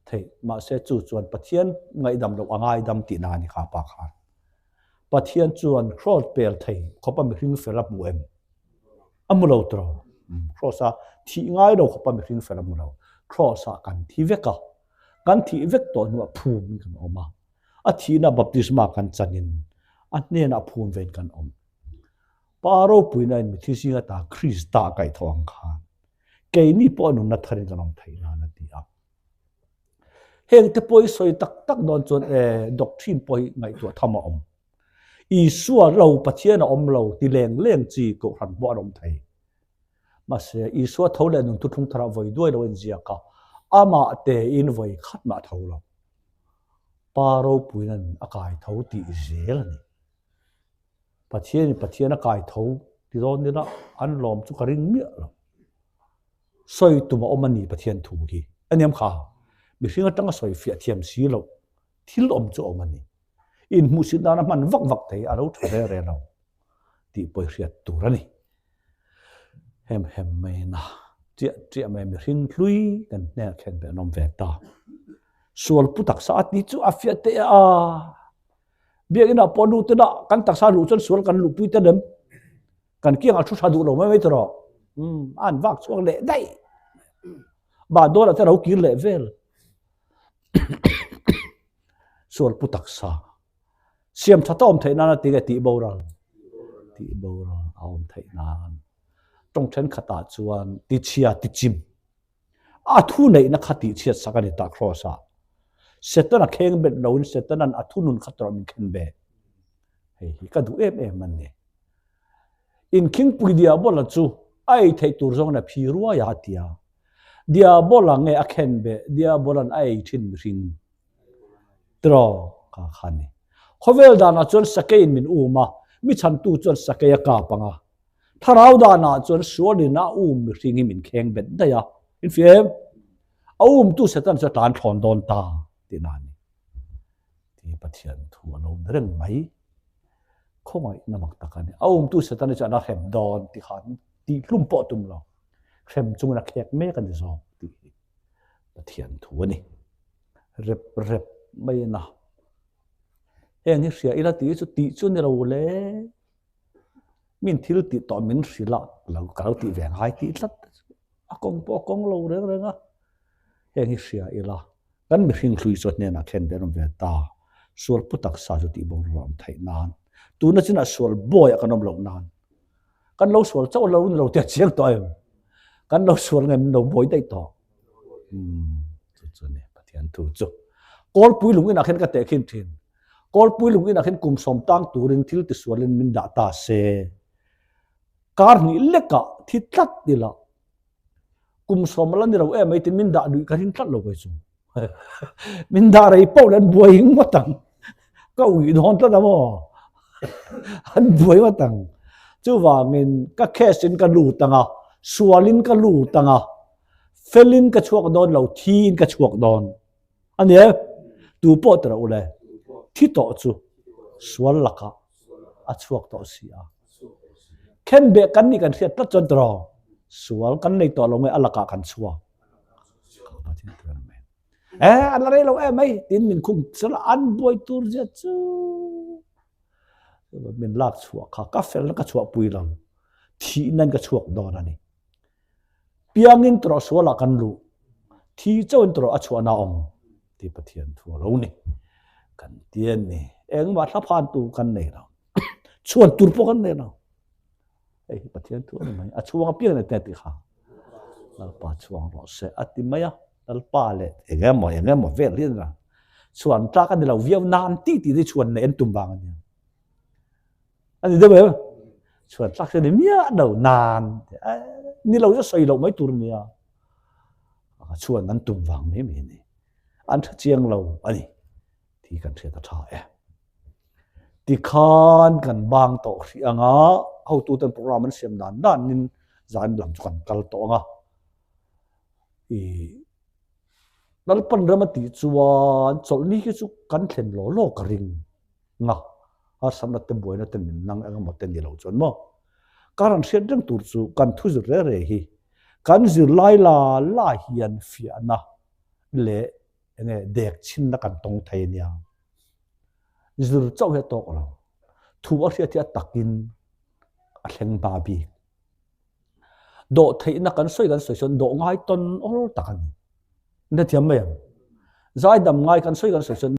Thei. Mahse chu chuan Pathian ngaihdam loh a ngaidam tihna a ni kha pa khan. Pathian chuan cross pel thei khawpa mihring fel a hmu em? A hmu lo tawh. Cross a thih ngai lo khawpa mihring fel a hmu lo. Cross ah kan thi vek a. Kan thih vek tawh hnuah phum in kan awm a. A thihna baptisma kan chanin a hnenah phum vein kan awm. Pa ropuina in mithi zinga ta Krista a kaihthawh ang khan keini pawh nunna tharin kan awm theih nan a ti a. Heng te pawh hi sawi tak tak dawn chuan e doctrine pawh hi ngaihtuah tham a awm. Isua lo Pathian a awm lo ti leng leng chi kohhran pawh an awm thei. Mahse Isua tho leh nun thuthlung tharah vawi duai lo a inziak a, amah tein vawi khat mah a tho lo. Pa ropuiin a kai tho tih zel a ni. Pathianin Pathian a kai tho ti dawn ila an lawm chu ka ring miah lo. Sawi tum a awm a ni Pathian thu hi. A niam kha, mihring atanga sawi fiah thiam si loh thil awm chu a awm a ni. Inhmuhsit nana hman vak vak thei a lo tha reng reng lo tih pawi hriat tur a ni. Hem hem mai na chiah chiah mai mihring hlui kan hnenah khen ve an awm ve ta. Sual pu taksa a tih chu a fiah teh a. Biakinn ah pawh lut ila kan taksa luh chuan sual kan luhpui ta lem. Kan kiangah thu tha duh lo mai mai tawh rawh. Umm a an vak chhuak leh daih. Bah dawnah te ro kir leh vel. Sual pu taksa. Siam tha ta awm theih nana tinge tih boral. Tih boral a awm theih nan. Tawng thenkhatah chuan tichhia tichim. A thu neihna kha tihchhiat sak a ni ta Kraws ah. Setana kheng bet loin Setanan a thunun kha tawrh min khen ve. Hei hi ka duh em em a ni. Inkhingpui Diabola chu a ei theih tur zawngin a phi ruai a a ti a. Diabola nge a khen be, Diabolan a ei thin mihring tiraw kha kha a ni. Khawvel danah chuan sakeiin min um a, mi chhantu chuan sakei a kap ang a. Thlarau danah chuan sualin a um mihring hi min kheng bet daih a, in fia em? A umtu Satan chu a tlan thlawn dawn ta tihna a ni. Ti Pathian thu a lo ni reng mai. Khawngaihna mak tak a ni. A umtu Satan hi chu an a hrem dawn ti khan tihhlum pawh tum lo. Hrem chungin a khek mek a ni zawk tih hi Pathian thu a ni. Rep rep mai a na. Heng hi hria ila tih hi chu tih chu ni lo le. Min thil tih tawh min hrilh a, lo ka lo tih ve ngai tih tlat te chu a kawng pawh a kawng lo reng reng a. Heng hi hria ila kan mihring hlui chu a hnenah khen ve an awm ve ta, sual pu taksa chu tih boruak a awm theih nan, tuna chinah sual bawiah kan awm loh nan, kan lo sual chauh lo ni lo tih a chiang tawh em? Kan lo sual nge min lo bawi daih tawh? Umm chu chu a ni Pathian thu chu. Kawlpui lung inah khen ka tehkhin thin. Kawlpui lung inah khin kum sawm tang turin thil tisualin min dah ta se. Kar hnih lekah thi tlat ila kum sawm ala ni lo em mai tin min dah duih ka ring tlat lo kei chu. Min dah rei poh leh an buai ngawt ang. Ka uih dawn tlat a maw. An buai ngawt ang. Chuvangin ka case in ka lut ang a, sualin ka lut ang a, felin ka chhuak dawn lo, thiin ka chhuak dawn. A ni e, tu pawh ti rawh u le, thi tawh chu sual lakah a chhuak tawh si a. Khenbeh kan nih kan hriat tlat chuan tiraw? Sual kan nei tawh lo nge a lakah kan chhuak? Pathian thu ani mai. Eh, an la rei lo em mai tin min khum sela an buai tur zia chu min lak chhuah kha ka felna ka chhuah pui lo thihna in ka chhuak dawn ani. Piangin tawrh sualah kan luh, thi chauhin tawrh a chhuahna awm tih Pathian thu a lo ni. Kan ti a ni. Engmah thlaphantu kan nei lo. Chhuan tur pawh kan nei lo. Hei hi Pathian thu a ni mai. A chhuang apiang nei te tih kha. Lalpa chhuang rawh se a ti mai a. Lalpa leh eng emaw eng emaw vel hi a chhuan tlak a ni lo viau nan tih tih hi chhuan nei an tum vang a nia. A ni deuh em? Chhuan tlak hi a ni miah lo nan ni lo chu sawi loh mai tur a nia. Chhuan an tum vang mai mai a ni. An tha chiang lo a ni tih kan hriat a tha e. Tikhan kan bang tawh hrih ang a, hotuten program an siam dan danin zan lam chu kan kal tawh ang a. Ih Lalpan ram a tih chuan chawlhni khi chu kan thlen law law ka ring nga, harsatna te buaina te min nang eng emaw te ni lo chuan maw. Ka rawn hriat reng tur chu kan thu zir reh reh hi kan zirlai la la hian fiahna leh enge dek chhinna kan tawng thei ania. Zir chauh hi a tawk lo. Thu a hriat hi a takin a thleng hma bik. Dawh theihna kan sawi kan sawi chuan dawh ngai tawn awl tak a ni. Hrethiam mai ang. Zaidam ngai kan sawi kan sawi chuan.